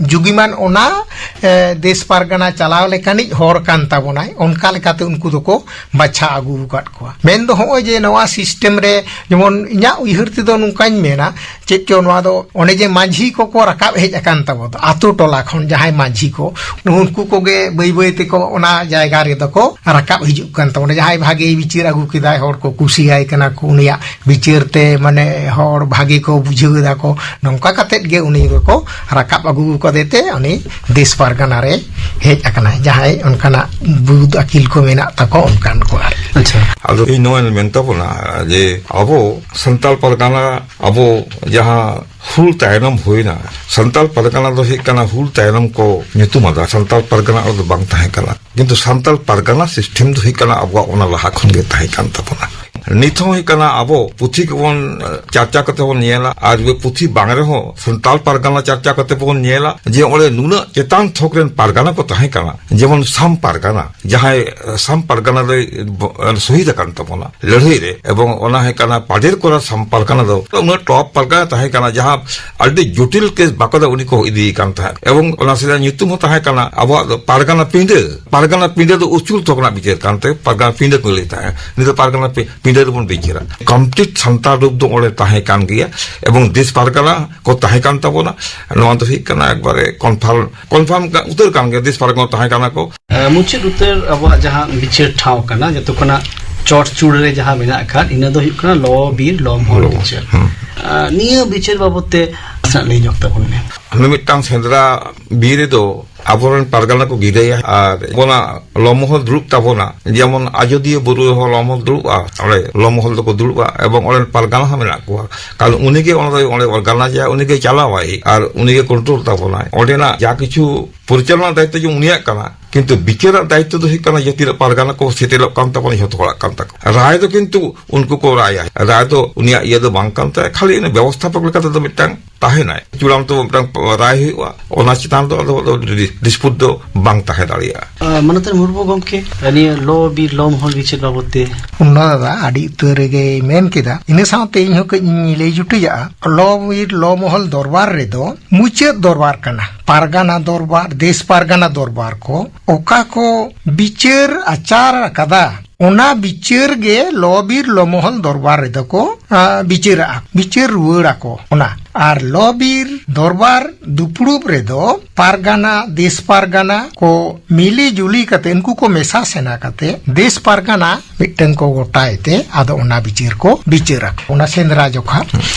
ᱡᱩᱜᱤᱢᱟᱱ ᱚᱱᱟ, ᱮᱸ, ᱫᱮᱥ ᱯᱟᱨᱜᱟᱱᱟ ᱪᱟᱞᱟᱣ ᱞᱮᱠᱟᱱᱤᱡ ᱦᱚᱲ ᱠᱟᱱ ᱛᱟᱵᱚᱱᱟᱭ, ᱚᱱᱠᱟ ᱞᱮᱠᱟᱛᱮ ᱩᱱᱠᱩ ᱫᱚᱠᱚ ᱵᱟᱪᱷᱟ ᱟᱹᱜᱩ ᱟᱠᱟᱫ ᱠᱚᱣᱟ᱾ ᱢᱮᱱ ᱫᱚ ᱦᱚᱸᱜᱼᱚᱭ ᱡᱮ ᱱᱚᱣᱟ system ᱨᱮ, ᱡᱮᱢᱚᱱ ᱤᱧᱟᱹᱜ ᱩᱭᱦᱟᱹᱨ ᱛᱮᱫᱚ ᱱᱚᱝᱠᱟᱧ ᱢᱮᱱᱟ, ᱪᱮᱫ ᱪᱚ ᱱᱚᱣᱟ ᱫᱚ ᱚᱱᱮ ᱡᱮ ᱢᱟᱹᱡᱷᱤ ᱠᱚᱠᱚ ᱨᱟᱠᱟᱵ ᱦᱮᱡ ᱟᱠᱟᱱ ᱛᱟᱵᱚ ᱫᱚ, ᱟᱛᱳ ᱴᱚᱞᱟ ᱠᱷᱚᱱ ᱡᱟᱦᱟᱸᱭ ᱢᱟᱹᱡᱷᱤ ᱠᱚ, ᱩᱱᱠᱩ ᱠᱚᱜᱮ ᱵᱟᱹᱭ ᱵᱟᱹᱭ ᱛᱮᱠᱚ ᱚᱱᱟ ᱡᱟᱭᱜᱟ ᱨᱮᱫᱚ ᱠᱚ ᱨᱟᱠᱟᱵ ᱦᱤᱡᱩᱜ ᱠᱟᱱ ᱛᱟᱵᱚᱱᱟ᱾ ᱡᱟᱦᱟᱸᱭ ᱵᱷᱟᱜᱮᱭ ᱵᱤᱪᱟᱹᱨ ᱟᱹᱜᱩ ᱠᱮᱫᱟᱭ, ᱦᱚᱲ ᱠᱚ ᱠᱩᱥᱤᱭᱟᱭ ᱠᱟᱱᱟ ᱠᱚ, ᱩᱱᱤᱭᱟᱜ ᱵᱤᱪᱟᱹᱨ ᱛᱮ ᱢᱟᱱᱮ ᱦᱚᱲ ᱵᱷᱟᱜᱮ ᱠᱚ ᱵᱩᱡᱷᱟᱹᱣ ᱮᱫᱟ ᱠᱚ, ᱱᱚᱝᱠᱟ ᱠᱟᱛᱮᱫ ᱜᱮ ᱩᱱᱤ ᱫᱚᱠᱚ ᱨᱟᱠᱟᱵ ᱟᱹᱜᱩ ᱠᱟᱫᱮ ᱛᱮ ᱩᱱᱤ ᱫᱮᱥ ᱯᱟᱨᱜᱟᱱᱟ ᱨᱮ ᱦᱮᱡ ᱟᱠᱟᱱᱟᱭ, ᱡᱟᱦᱟᱸᱭ ᱚᱱᱠᱟᱱᱟᱜ ᱵᱩᱫ ᱟᱹᱠᱤᱞ ᱠᱚ ᱢᱮᱱᱟᱜ ᱛᱟᱠᱚ ᱚᱱᱠᱟᱱ ᱠᱚ ᱟᱨᱠᱤ᱾ ᱟᱪᱪᱷᱟ᱾ ᱟᱫᱚ ᱤᱧ ᱱᱚᱣᱟᱧ ᱢᱮᱱ ᱛᱟᱵᱚᱱᱟ ᱡᱮ ᱟᱵᱚ ᱥᱟᱱᱛᱟᱲ ᱯᱟᱨᱜᱟᱱᱟ, ᱟᱵᱚ ᱡᱟᱦᱟᱸ ᱦᱩᱞ ᱛᱟᱭᱱᱚᱢ ᱦᱩᱭᱱᱟ, ᱥᱟᱱᱛᱟᱲ ᱯᱟᱨᱜᱟᱱᱟ ᱫᱚ ᱦᱩᱭᱩᱜ ᱠᱟᱱᱟ ᱦᱩᱞ ᱛᱟᱭᱱᱚᱢ ᱠᱚ ᱧᱩᱛᱩᱢ ᱟᱫᱟ, ᱥᱟᱱᱛᱟᱲ ᱯᱟᱨᱜᱟᱱᱟ ᱫᱚ ᱵᱟᱝ ᱛᱟᱦᱮᱸ ᱠᱟᱱᱟ᱾ ᱠᱤᱱᱛᱩ ᱥᱟᱱᱛᱟᱲ ᱯᱟᱨᱜᱟᱱᱟ system ᱫᱚ ᱦᱩᱭᱩᱜ ᱠᱟᱱᱟ ᱟᱵᱚᱣᱟᱜ ᱚᱱᱟ ᱞᱟᱦᱟ ᱠᱷᱚᱱ ᱜᱮ ᱛᱟᱦᱮᱸ ᱠᱟᱱ ᱛᱟᱵᱚᱱᱟ᱾ ᱱᱤᱛ ᱦᱚᱸ ᱦᱩᱭᱩᱜ ᱠᱟᱱᱟ ᱟᱵᱚ ᱯᱩᱛᱷᱤ ᱠᱚᱵᱚᱱ, ᱮ, ᱪᱟᱨᱪᱟ ᱠᱟᱛᱮ ᱵᱚᱱ ᱧᱮᱞᱟ, ᱟᱨ ᱯᱩᱛᱷᱤ ᱵᱟᱝ ᱨᱮᱦᱚᱸ ᱥᱟᱱᱛᱟᱲ ᱯᱟᱨᱜᱟᱱᱟ ᱪᱟᱨᱪᱟ ᱠᱟᱛᱮ ᱵᱚᱱ ᱧᱮᱞᱟ ᱡᱮ ᱚᱸᱰᱮ ᱱᱩᱱᱟᱹᱜ ᱪᱮᱛᱟᱱ ᱛᱷᱚᱠ ᱨᱮᱱ ᱯᱟᱨᱜᱟᱱᱟ ᱠᱚ ᱛᱟᱦᱮᱸ ᱠᱟᱱᱟ, ᱡᱮᱢᱚᱱ ᱥᱟᱢ ᱯᱟᱨᱜᱟᱱᱟ, ᱡᱟᱦᱟᱸᱭ, ᱮ, ᱥᱟᱢ ᱯᱟᱨᱜᱟᱱᱟ ᱫᱚᱭ ᱵᱚ-, ᱮ, ᱥᱚᱦᱤᱫ ᱟᱠᱟᱱ ᱛᱟᱵᱚᱱᱟ ᱞᱟᱹᱲᱦᱟᱹᱭ ᱨᱮ, ᱮᱵᱚᱝ ᱚᱱᱟ ᱦᱩᱭᱩᱜ ᱠᱟᱱᱟ ᱯᱟᱰᱮᱨ ᱠᱚᱨᱟ ᱥᱟᱢ ᱯᱟᱨᱜᱟᱱᱟ ᱫᱚ ᱩᱱᱟᱹᱜ top ᱯᱟᱨᱜᱟᱱᱟ ᱛᱟᱦᱮᱸ ᱠᱟᱱᱟ, ᱡᱟᱦᱟᱸ ᱟᱹᱰᱤ ᱡᱚᱴᱤᱞ case ᱵᱟᱠᱚ ᱫᱚ ᱩᱱᱤ ᱠᱚ ᱤᱫᱤᱭᱮ ᱠᱟᱱ ᱛᱟᱦᱮᱸᱫ᱾ ᱮᱵᱚᱝ ᱚᱱᱟ ᱥᱮᱫᱟᱭ ᱧᱩᱛᱩᱢ ᱦᱚᱸ ᱛᱟᱦᱮᱸ ᱠᱟᱱᱟ ᱟᱵᱚᱣᱟᱜ ᱫᱚ ᱯᱟᱨᱜᱟᱱᱟ ᱯᱤᱸᱰᱟᱹ᱾ ᱯᱟᱨᱜᱟᱱᱟ ᱯᱤᱸᱰᱟᱹ ᱫᱚ ᱩᱥᱩᱞ ᱛᱷᱚᱠ ᱨᱮᱱᱟᱜ ᱵᱤᱪᱟᱹᱨ ᱠᱟᱱᱛᱮ ᱯᱟᱨᱜᱟᱱᱟ ᱯᱤᱸᱰᱟᱹ ᱠᱚ ᱞᱟᱹᱭ ᱛᱟᱦᱮᱸᱫ᱾ ᱱᱤᱛ ᱫᱚ ᱯᱟᱨᱜᱟᱱᱟ ᱯᱤ-, ᱯᱤᱸᱰᱟᱹ ᱨᱮᱵᱚᱱ ᱵᱤᱪᱟᱹᱨᱟ᱾ Complete ᱥᱟᱱᱛᱟᱲ ᱨᱩᱯ ᱫᱚ ᱚᱸᱰᱮ ᱛᱟᱦᱮᱸ ᱠᱟᱱ ᱜᱮᱭᱟ᱾ ᱮᱵᱚᱝ ᱫᱮᱥ ᱯᱟᱨᱜᱟᱱᱟ ᱠᱚ ᱛᱟᱦᱮᱸ ᱠᱟᱱ ᱛᱟᱵᱚᱱᱟ᱾ ᱱᱚᱣᱟ ᱫᱚ ᱦᱩᱭᱩᱜ ᱠᱟᱱᱟ ᱮᱠᱵᱟᱨᱮ confirm, confirm ᱠᱟ-, ᱩᱛᱟᱹᱨ ᱠᱟᱱ ᱜᱮᱭᱟ, ᱫᱮᱥ ᱯᱟᱨᱜᱟᱱᱟ ᱛᱟᱦᱮᱸ ᱠᱟᱱᱟ ᱠᱚ᱾ ᱮ, ᱢᱩᱪᱟᱹᱫ ᱩᱛᱟᱹᱨ ᱟᱵᱚᱣᱟᱜ ᱡᱟᱦᱟᱸ ᱵᱤᱪᱟᱹᱨ ᱴᱷᱟᱶ ᱠᱟᱱᱟ, ᱡᱚᱛᱚ ᱠᱷᱚᱱᱟᱜ ᱪᱚᱴ ᱪᱩᱲᱟᱹ ᱨᱮ ᱡᱟᱦᱟᱸ ᱢᱮᱱᱟᱜ ᱟᱠᱟᱫ, ᱤᱱᱟᱹ ᱫᱚ ᱦᱩᱭᱩᱜ ᱠᱟᱱᱟ ᱞᱚ ᱵᱤᱨ ᱞᱚᱢᱦᱚᱲ ᱞᱚ, ᱵᱤᱪᱟᱹᱨ᱾ ᱦᱩᱸ᱾ ᱟ, ᱱᱤᱭᱟᱹ ᱵᱤᱪᱟᱹᱨ ᱵᱟᱵᱚᱛ ᱛᱮ ᱱᱟᱥᱮᱱᱟᱜ ᱞᱟᱹᱭ ᱧᱚᱜ ᱛᱟᱵᱚᱱ ᱢᱮ᱾ ᱢᱤᱢᱤᱫᱴᱟᱝ ᱥᱮᱸᱫᱽᱨᱟ ᱵᱤᱨ ᱨᱮᱫᱚ ᱟᱵᱚᱨᱮᱱ ᱯᱟᱨᱜᱟᱱᱟ ᱠᱚ ᱜᱤᱨᱟᱹᱭᱟ ᱟᱨ ᱟᱵᱚᱱᱟᱜ ᱞᱚᱢᱚᱦᱚᱞ ᱫᱩᱲᱩᱵ ᱛᱟᱵᱚᱱᱟ᱾ ᱡᱮᱢᱚᱱ ᱟᱡᱚᱫᱤᱭᱟᱹ ᱵᱩᱨᱩ ᱨᱮᱦᱚᱸ ᱞᱚᱢᱚᱦᱚᱞ ᱫᱩᱲᱩᱵᱼᱟ, ᱚᱸᱰᱮ ᱞᱚᱢᱚᱦᱚᱞ ᱫᱚᱠᱚ ᱫᱩᱲᱩᱵᱼᱟ ᱮᱵᱚᱝ ᱚᱸᱰᱮᱱ ᱯᱟᱨᱜᱟᱱᱟ ᱦᱚᱸ ᱢᱮᱱᱟᱜ ᱠᱚᱣᱟ᱾ ᱠᱟᱨᱚᱱ ᱩᱱᱤᱜᱮ ᱚᱸᱰᱮ, ᱚᱸᱰᱮ ᱚᱨᱜᱟᱱᱟᱭᱡᱟᱭᱟ, ᱩᱱᱤᱜᱮ ᱪᱟᱞᱟᱣᱟᱭ ᱟᱨ ᱩᱱᱤᱜᱮ ᱠᱚᱱᱴᱨᱳᱞ ᱛᱟᱵᱚᱱᱟᱭ᱾ ᱚᱸᱰᱮᱱᱟᱜ ᱡᱟ ᱠᱤᱪᱷᱩ ᱯᱚᱨᱤᱪᱟᱞᱚᱱᱟ ᱫᱟᱭᱤᱛᱛᱚ ᱡᱮ ᱩᱱᱤᱭᱟᱜ ᱠᱟᱱᱟ, ᱠᱤᱱᱛᱩ ᱵᱤᱪᱟᱹᱨᱟᱜ ᱫᱟᱭᱤᱛᱛᱚ ᱫᱚ ᱦᱩᱭᱩᱜ ᱠᱟᱱᱟ ᱡᱮ ᱛᱤᱱᱟᱹᱜ ᱯᱟᱨᱜᱟᱱᱟ ᱠᱚ ᱥᱮᱴᱮᱨᱚᱜ ᱠᱟᱱ ᱛᱟᱵᱚᱱᱟ, ᱡᱷᱚᱛᱚ ᱦᱚᱲᱟᱜ ᱠᱟᱱ ᱛᱟᱠᱚᱣᱟ᱾ ᱨᱟᱭ ᱫᱚ ᱠᱤᱱᱛᱩ ᱩᱱᱠᱩ ᱠᱚ ᱨᱟᱭᱟ᱾ ᱨᱟᱭ ᱫᱚ ᱩᱱᱤᱭᱟᱜ ᱤᱭᱟᱹ ᱫᱚ ᱵᱟᱝ ᱠᱟᱱ ᱛᱟᱭᱟ, ᱠᱷᱟᱹᱞᱤ ᱩᱱᱤ ᱵᱮᱵᱚᱥᱛᱷᱟᱯᱚᱠ ᱞᱮᱠᱟ ᱛᱮᱫᱚ ᱢᱤᱫᱴᱟᱝ ᱛᱟᱦᱮᱱᱟᱭ᱾ ᱪᱩᱲᱟᱱᱛᱚ ᱢᱤᱫᱴᱟᱝ ᱨᱟᱭ ᱦᱩᱭᱩᱜᱼᱟ, ᱚᱱᱟ ᱪᱮᱛᱟᱱ ᱫᱚ ᱟᱫᱚ ᱰᱤᱥᱯᱩᱴ ᱫᱚ ᱵᱟᱝ ᱛᱟᱦᱮᱸ ᱫᱟᱲᱮᱭᱟᱜᱼᱟ᱾ ᱟᱨ ᱢᱟᱱᱚᱛᱟᱱ ᱢᱩᱨᱢᱩ ᱜᱚᱢᱠᱮ, ᱱᱤᱭᱟᱹ ᱞᱚ ᱵᱤᱨ ᱞᱚ ᱢᱚᱦᱚᱞ ᱵᱤᱪᱟᱹᱨ ᱵᱟᱵᱚᱛ ᱛᱮ? ᱚᱱᱟ ᱫᱟᱫᱟ ᱟᱹᱰᱤ ᱩᱛᱟᱹᱨ ᱨᱮᱜᱮᱭ ᱢᱮᱱ ᱠᱮᱫᱟ᱾ ᱤᱱᱟᱹ ᱥᱟᱶᱛᱮ ᱤᱧ ᱦᱚᱸ ᱠᱟᱹᱡ ᱤᱧ ᱞᱟᱹᱭ ᱡᱩᱴᱤᱡᱟᱜᱼᱟ᱾ ᱞᱚ ᱵᱤᱨ ᱞᱚ ᱢᱚᱦᱚᱞ ᱫᱚᱨᱵᱟᱨ ᱨᱮᱫᱚ ᱢᱩᱪᱟᱹᱫ ᱫᱚᱨᱵᱟᱨ ᱠᱟᱱᱟ, ᱯᱟᱨᱜᱟᱱᱟ ᱫᱚᱨᱵᱟᱨ, ᱫᱮᱥ ᱯᱟᱨᱜᱟᱱᱟ ᱫᱚᱨᱵᱟᱨ ᱠᱚ ᱚᱠᱟ ᱠᱚ ᱵᱤᱪᱟᱹᱨ ᱟᱪᱟᱨ ᱟᱠᱟᱫᱟ, ᱚᱱᱟ ᱵᱤᱪᱟᱹᱨ ᱜᱮ ᱞᱚ ᱵᱤᱨ ᱞᱚ ᱢᱚᱦᱚᱞ ᱫᱚᱨᱵᱟᱨ ᱨᱮᱫᱚ ᱠᱚ, ᱟ, ᱵᱤᱪᱟᱹᱨᱟᱜᱼᱟ, ᱵᱤᱪᱟᱹᱨ ᱨᱩᱣᱟᱹᱲ ᱟᱠᱚ ᱚᱱᱟ᱾ ᱟᱨ ᱞᱚ ᱵᱤᱨ ᱫᱚᱨᱵᱟᱨ ᱫᱩᱯᱲᱩᱵ ᱨᱮᱫᱚ ᱯᱟᱨᱜᱟᱱᱟ, ᱫᱮᱥ ᱯᱟᱨᱜᱟᱱᱟ ᱠᱚ ᱢᱤᱞᱤ ᱡᱩᱞᱤ ᱠᱟᱛᱮ, ᱩᱱᱠᱩ ᱠᱚ ᱢᱮᱥᱟ ᱥᱮᱱᱟ ᱠᱟᱛᱮ ᱫᱮᱥ ᱯᱟᱨᱜᱟᱱᱟ ᱢᱤᱫᱴᱟᱝ ᱠᱚ ᱜᱚᱴᱟᱭ ᱛᱮ ᱟᱫᱚ ᱚᱱᱟ ᱵᱤᱪᱟᱹᱨ ᱠᱚ ᱵᱤᱪᱟᱹᱨᱟ᱾ ᱚᱱᱟ ᱥᱮᱸᱫᱽᱨᱟ ᱡᱚᱠᱷᱟ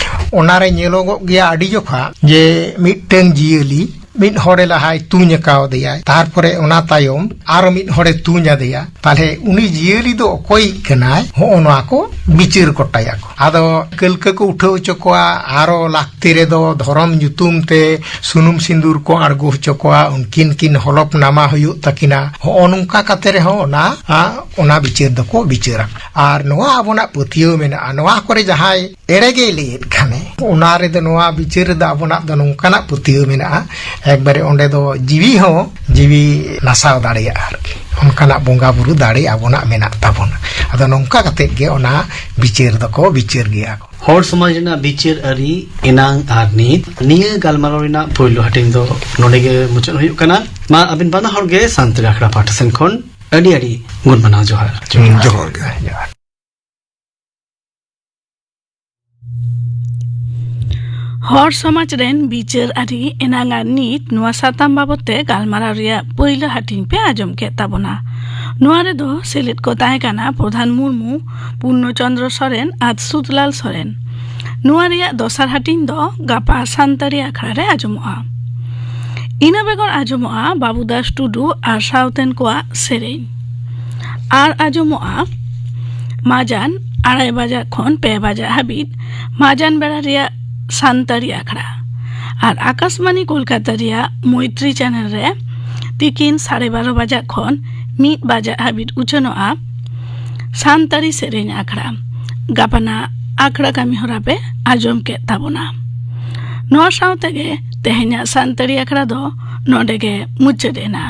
ᱚᱱᱟᱨᱮ ᱧᱮᱞᱚᱜᱚᱜ ᱜᱮᱭᱟ ᱟᱹᱰᱤ ᱡᱚᱠᱷᱟ ᱡᱮ ᱢᱤᱫᱴᱟᱝ ᱡᱤᱭᱟᱹᱞᱤ ᱢᱤᱫ ᱦᱚᱲᱮ ᱞᱟᱦᱟᱭ ᱛᱩᱧ ᱟᱠᱟᱣᱫᱮᱭᱟᱭ, ᱛᱟᱨᱯᱚᱨᱮ ᱚᱱᱟ ᱛᱟᱭᱚᱢ ᱟᱨᱚ ᱢᱤᱫ ᱦᱚᱲᱮ ᱛᱩᱧ ᱟᱫᱮᱭᱟ, ᱛᱟᱦᱞᱮ ᱩᱱᱤ ᱡᱤᱭᱟᱹᱞᱤ ᱫᱚ ᱚᱠᱚᱭᱤᱡ ᱠᱟᱱᱟᱭ, ᱦᱚᱸᱜᱼᱚ ᱱᱚᱣᱟ ᱠᱚ ᱵᱤᱪᱟᱹᱨ ᱜᱚᱴᱟᱭᱟᱠᱚ᱾ ᱟᱫᱚ ᱠᱟᱹᱞᱠᱟᱹ ᱠᱚ ᱩᱴᱷᱟᱹᱣ ᱦᱚᱪᱚ ᱠᱚᱣᱟ, ᱟᱨᱚ ᱞᱟᱹᱠᱛᱤ ᱨᱮᱫᱚ ᱫᱷᱚᱨᱚᱢ ᱧᱩᱛᱩᱢ ᱛᱮ ᱥᱩᱱᱩᱢ ᱥᱤᱸᱫᱩᱨ ᱠᱚ ᱟᱬᱜᱚ ᱦᱚᱪᱚ ᱠᱚᱣᱟ, ᱩᱱᱠᱤᱱ ᱠᱤᱱ ᱦᱚᱞᱚᱯ ᱱᱟᱢᱟ ᱦᱩᱭᱩᱜ ᱛᱟᱹᱠᱤᱱᱟ᱾ ᱦᱚᱸᱜᱼᱚ ᱱᱚᱝᱠᱟ ᱠᱟᱛᱮ ᱨᱮᱦᱚᱸ ᱚᱱᱟ, ᱟ, ᱚᱱᱟ ᱵᱤᱪᱟᱹᱨ ᱫᱚᱠᱚ ᱵᱤᱪᱟᱹᱨᱟ᱾ ᱟᱨ ᱱᱚᱣᱟ ᱟᱵᱚᱱᱟᱜ ᱯᱟᱹᱛᱭᱟᱹᱣ ᱢᱮᱱᱟᱜᱼᱟ, ᱱᱚᱣᱟ ᱠᱚᱨᱮ ᱡᱟᱦᱟᱸᱭ ᱮᱲᱮ ᱜᱮᱭ ᱞᱟᱹᱭᱮᱫ ᱠᱷᱟᱱᱮ, ᱚᱱᱟ ᱨᱮᱫᱚ, ᱱᱚᱣᱟ ᱵᱤᱪᱟᱹᱨ ᱨᱮᱫᱚ ᱟᱵᱚᱱᱟᱜ ᱫᱚ ᱱᱚᱝᱠᱟᱱᱟᱜ ᱯᱟᱹᱛᱭᱟᱹᱣ ᱢᱮᱱᱟᱜᱼᱟ, ᱮᱠᱵᱟᱨᱮ ᱚᱸᱰᱮ ᱫᱚ ᱡᱤᱣᱤ ᱦᱚᱸ ᱡᱤᱣᱤ ᱱᱟᱥᱟᱣ ᱫᱟᱲᱮᱭᱟᱜᱼᱟ ᱟᱨᱠᱤ᱾ ᱚᱱᱠᱟᱱᱟᱜ ᱵᱚᱸᱜᱟ ᱵᱩᱨᱩ ᱫᱟᱲᱮ ᱟᱵᱚᱱᱟᱜ ᱢᱮᱱᱟᱜ ᱛᱟᱵᱚᱱᱟ᱾ ᱟᱫᱚ ᱱᱚᱝᱠᱟ ᱠᱟᱛᱮᱫ ᱜᱮ ᱚᱱᱟ ᱵᱤᱪᱟᱹᱨ ᱫᱚᱠᱚ ᱵᱤᱪᱟᱹᱨ ᱜᱮᱭᱟ ᱠᱚ᱾ ᱦᱚᱲ ᱥᱚᱢᱟᱡᱽ ᱨᱮᱱᱟᱜ ᱵᱤᱪᱟᱹᱨ ᱟᱹᱨᱤ ᱮᱱᱟᱝ ᱟᱨ ᱱᱤᱛ, ᱱᱤᱭᱟᱹ ᱜᱟᱞᱢᱟᱨᱟᱣ ᱨᱮᱱᱟᱜ ᱯᱳᱭᱞᱳ ᱦᱟᱹᱴᱤᱧ ᱫᱚ ᱱᱚᱰᱮ ᱜᱮ ᱢᱩᱪᱟᱹᱫ ᱦᱩᱭᱩᱜ ᱠᱟᱱᱟ᱾ ᱢᱟ ᱟᱹᱵᱤᱱ ᱵᱟᱱᱟ ᱦᱚᱲ ᱜᱮ ᱥᱟᱱᱛᱟᱲᱤ ᱟᱠᱷᱲᱟ ᱯᱟᱦᱴᱟ ᱥᱮᱱ ᱠᱷᱚᱱ ᱟᱹᱰᱤ ᱟᱹᱰᱤ ᱜᱩᱱ ᱢᱟᱱᱟᱣ ᱡᱚᱦᱟᱨ᱾ ᱦᱩᱸ, ᱡᱚᱦᱟᱨ ᱜᱮ᱾ ᱦᱚᱲ ᱥᱚᱢᱟᱡᱽ ᱨᱮᱱ ᱵᱤᱪᱟᱹᱨ ᱟᱹᱨᱤ ᱮᱱᱟᱝ ᱟᱨ ᱱᱤᱛ, ᱱᱚᱣᱟ ᱥᱟᱛᱟᱢ ᱵᱟᱵᱚᱛ ᱛᱮ ᱜᱟᱞᱢᱟᱨᱟᱣ ᱨᱮᱭᱟᱜ ᱯᱳᱭᱞᱳ ᱦᱟᱹᱴᱤᱧ ᱯᱮ ᱟᱸᱡᱚᱢ ᱠᱮᱫ ᱛᱟᱵᱚᱱᱟ᱾ ᱱᱚᱣᱟ ᱨᱮᱫᱚ ᱥᱮᱞᱮᱫ ᱠᱚ ᱛᱟᱦᱮᱸ ᱠᱟᱱᱟ ᱯᱨᱚᱫᱷᱟᱱ ᱢᱩᱨᱢᱩ, ᱯᱩᱨᱱᱚ ᱪᱚᱸᱫᱽᱨᱚ ᱥᱚᱨᱮᱱ ᱟᱨ ᱥᱩᱫᱷᱞᱟᱞ ᱥᱚᱨᱮᱱ᱾ ᱱᱚᱣᱟ ᱨᱮᱭᱟᱜ ᱫᱚᱥᱟᱨ ᱦᱟᱹᱴᱤᱧ ᱫᱚ ᱜᱟᱯᱟ ᱥᱟᱱᱛᱟᱲᱤ ᱟᱠᱷᱲᱟ ᱨᱮ ᱟᱸᱡᱚᱢᱚᱜᱼᱟ᱾ ᱤᱱᱟᱹ ᱵᱮᱜᱚᱨ ᱟᱸᱡᱚᱢᱚᱜᱼᱟ ᱵᱟᱹᱵᱩ ᱫᱟᱥ ᱴᱩᱰᱩ ᱟᱨ ᱥᱟᱶᱛᱮᱱ ᱠᱚᱣᱟᱜ ᱥᱮᱨᱮᱧ᱾ ᱟᱨ ᱟᱸᱡᱚᱢᱚᱜᱼᱟ ᱢᱟᱡᱟᱱ ᱟᱲᱟᱭ ᱵᱟᱡᱟᱜ ᱠᱷᱚᱱ ᱯᱮ ᱵᱟᱡᱟᱜ ᱦᱟᱹᱵᱤᱡ ᱢᱟᱡᱟᱱ ᱵᱮᱲᱟ ᱨᱮᱭᱟᱜ ᱥᱟᱱᱛᱟᱲᱤ ᱟᱠᱷᱲᱟ᱾ ᱟᱨ ᱟᱠᱟᱥᱵᱟᱱᱤ ᱠᱳᱞᱠᱟᱛᱟ ᱨᱮᱭᱟᱜ ᱢᱳᱭᱛᱨᱤ ᱪᱮᱱᱮᱞ ᱨᱮ ᱛᱤᱠᱤᱱ ᱥᱟᱲᱮ ᱵᱟᱨᱚ ᱵᱟᱡᱟᱜ ᱠᱷᱚᱱ ᱢᱤᱫ ᱵᱟᱡᱟᱜ ᱦᱟᱹᱵᱤᱡ ᱩᱪᱷᱟᱹᱱᱚᱜᱼᱟ ᱥᱟᱱᱛᱟᱲᱤ ᱥᱮᱨᱮᱧ ᱟᱠᱷᱲᱟ᱾ ᱜᱟᱯᱟᱱᱟᱜ ᱟᱠᱷᱲᱟ ᱠᱟᱹᱢᱤ ᱦᱚᱨᱟ ᱯᱮ ᱟᱸᱡᱚᱢ ᱠᱮᱫ ᱛᱟᱵᱚᱱᱟ᱾ ᱱᱚᱣᱟ ᱥᱟᱶ ᱛᱮᱜᱮ ᱛᱮᱦᱮᱧᱟᱜ ᱥᱟᱱᱛᱟᱲᱤ ᱟᱠᱷᱲᱟ ᱫᱚ ᱱᱚᱰᱮ ᱜᱮ ᱢᱩᱪᱟᱹᱫ ᱮᱱᱟ᱾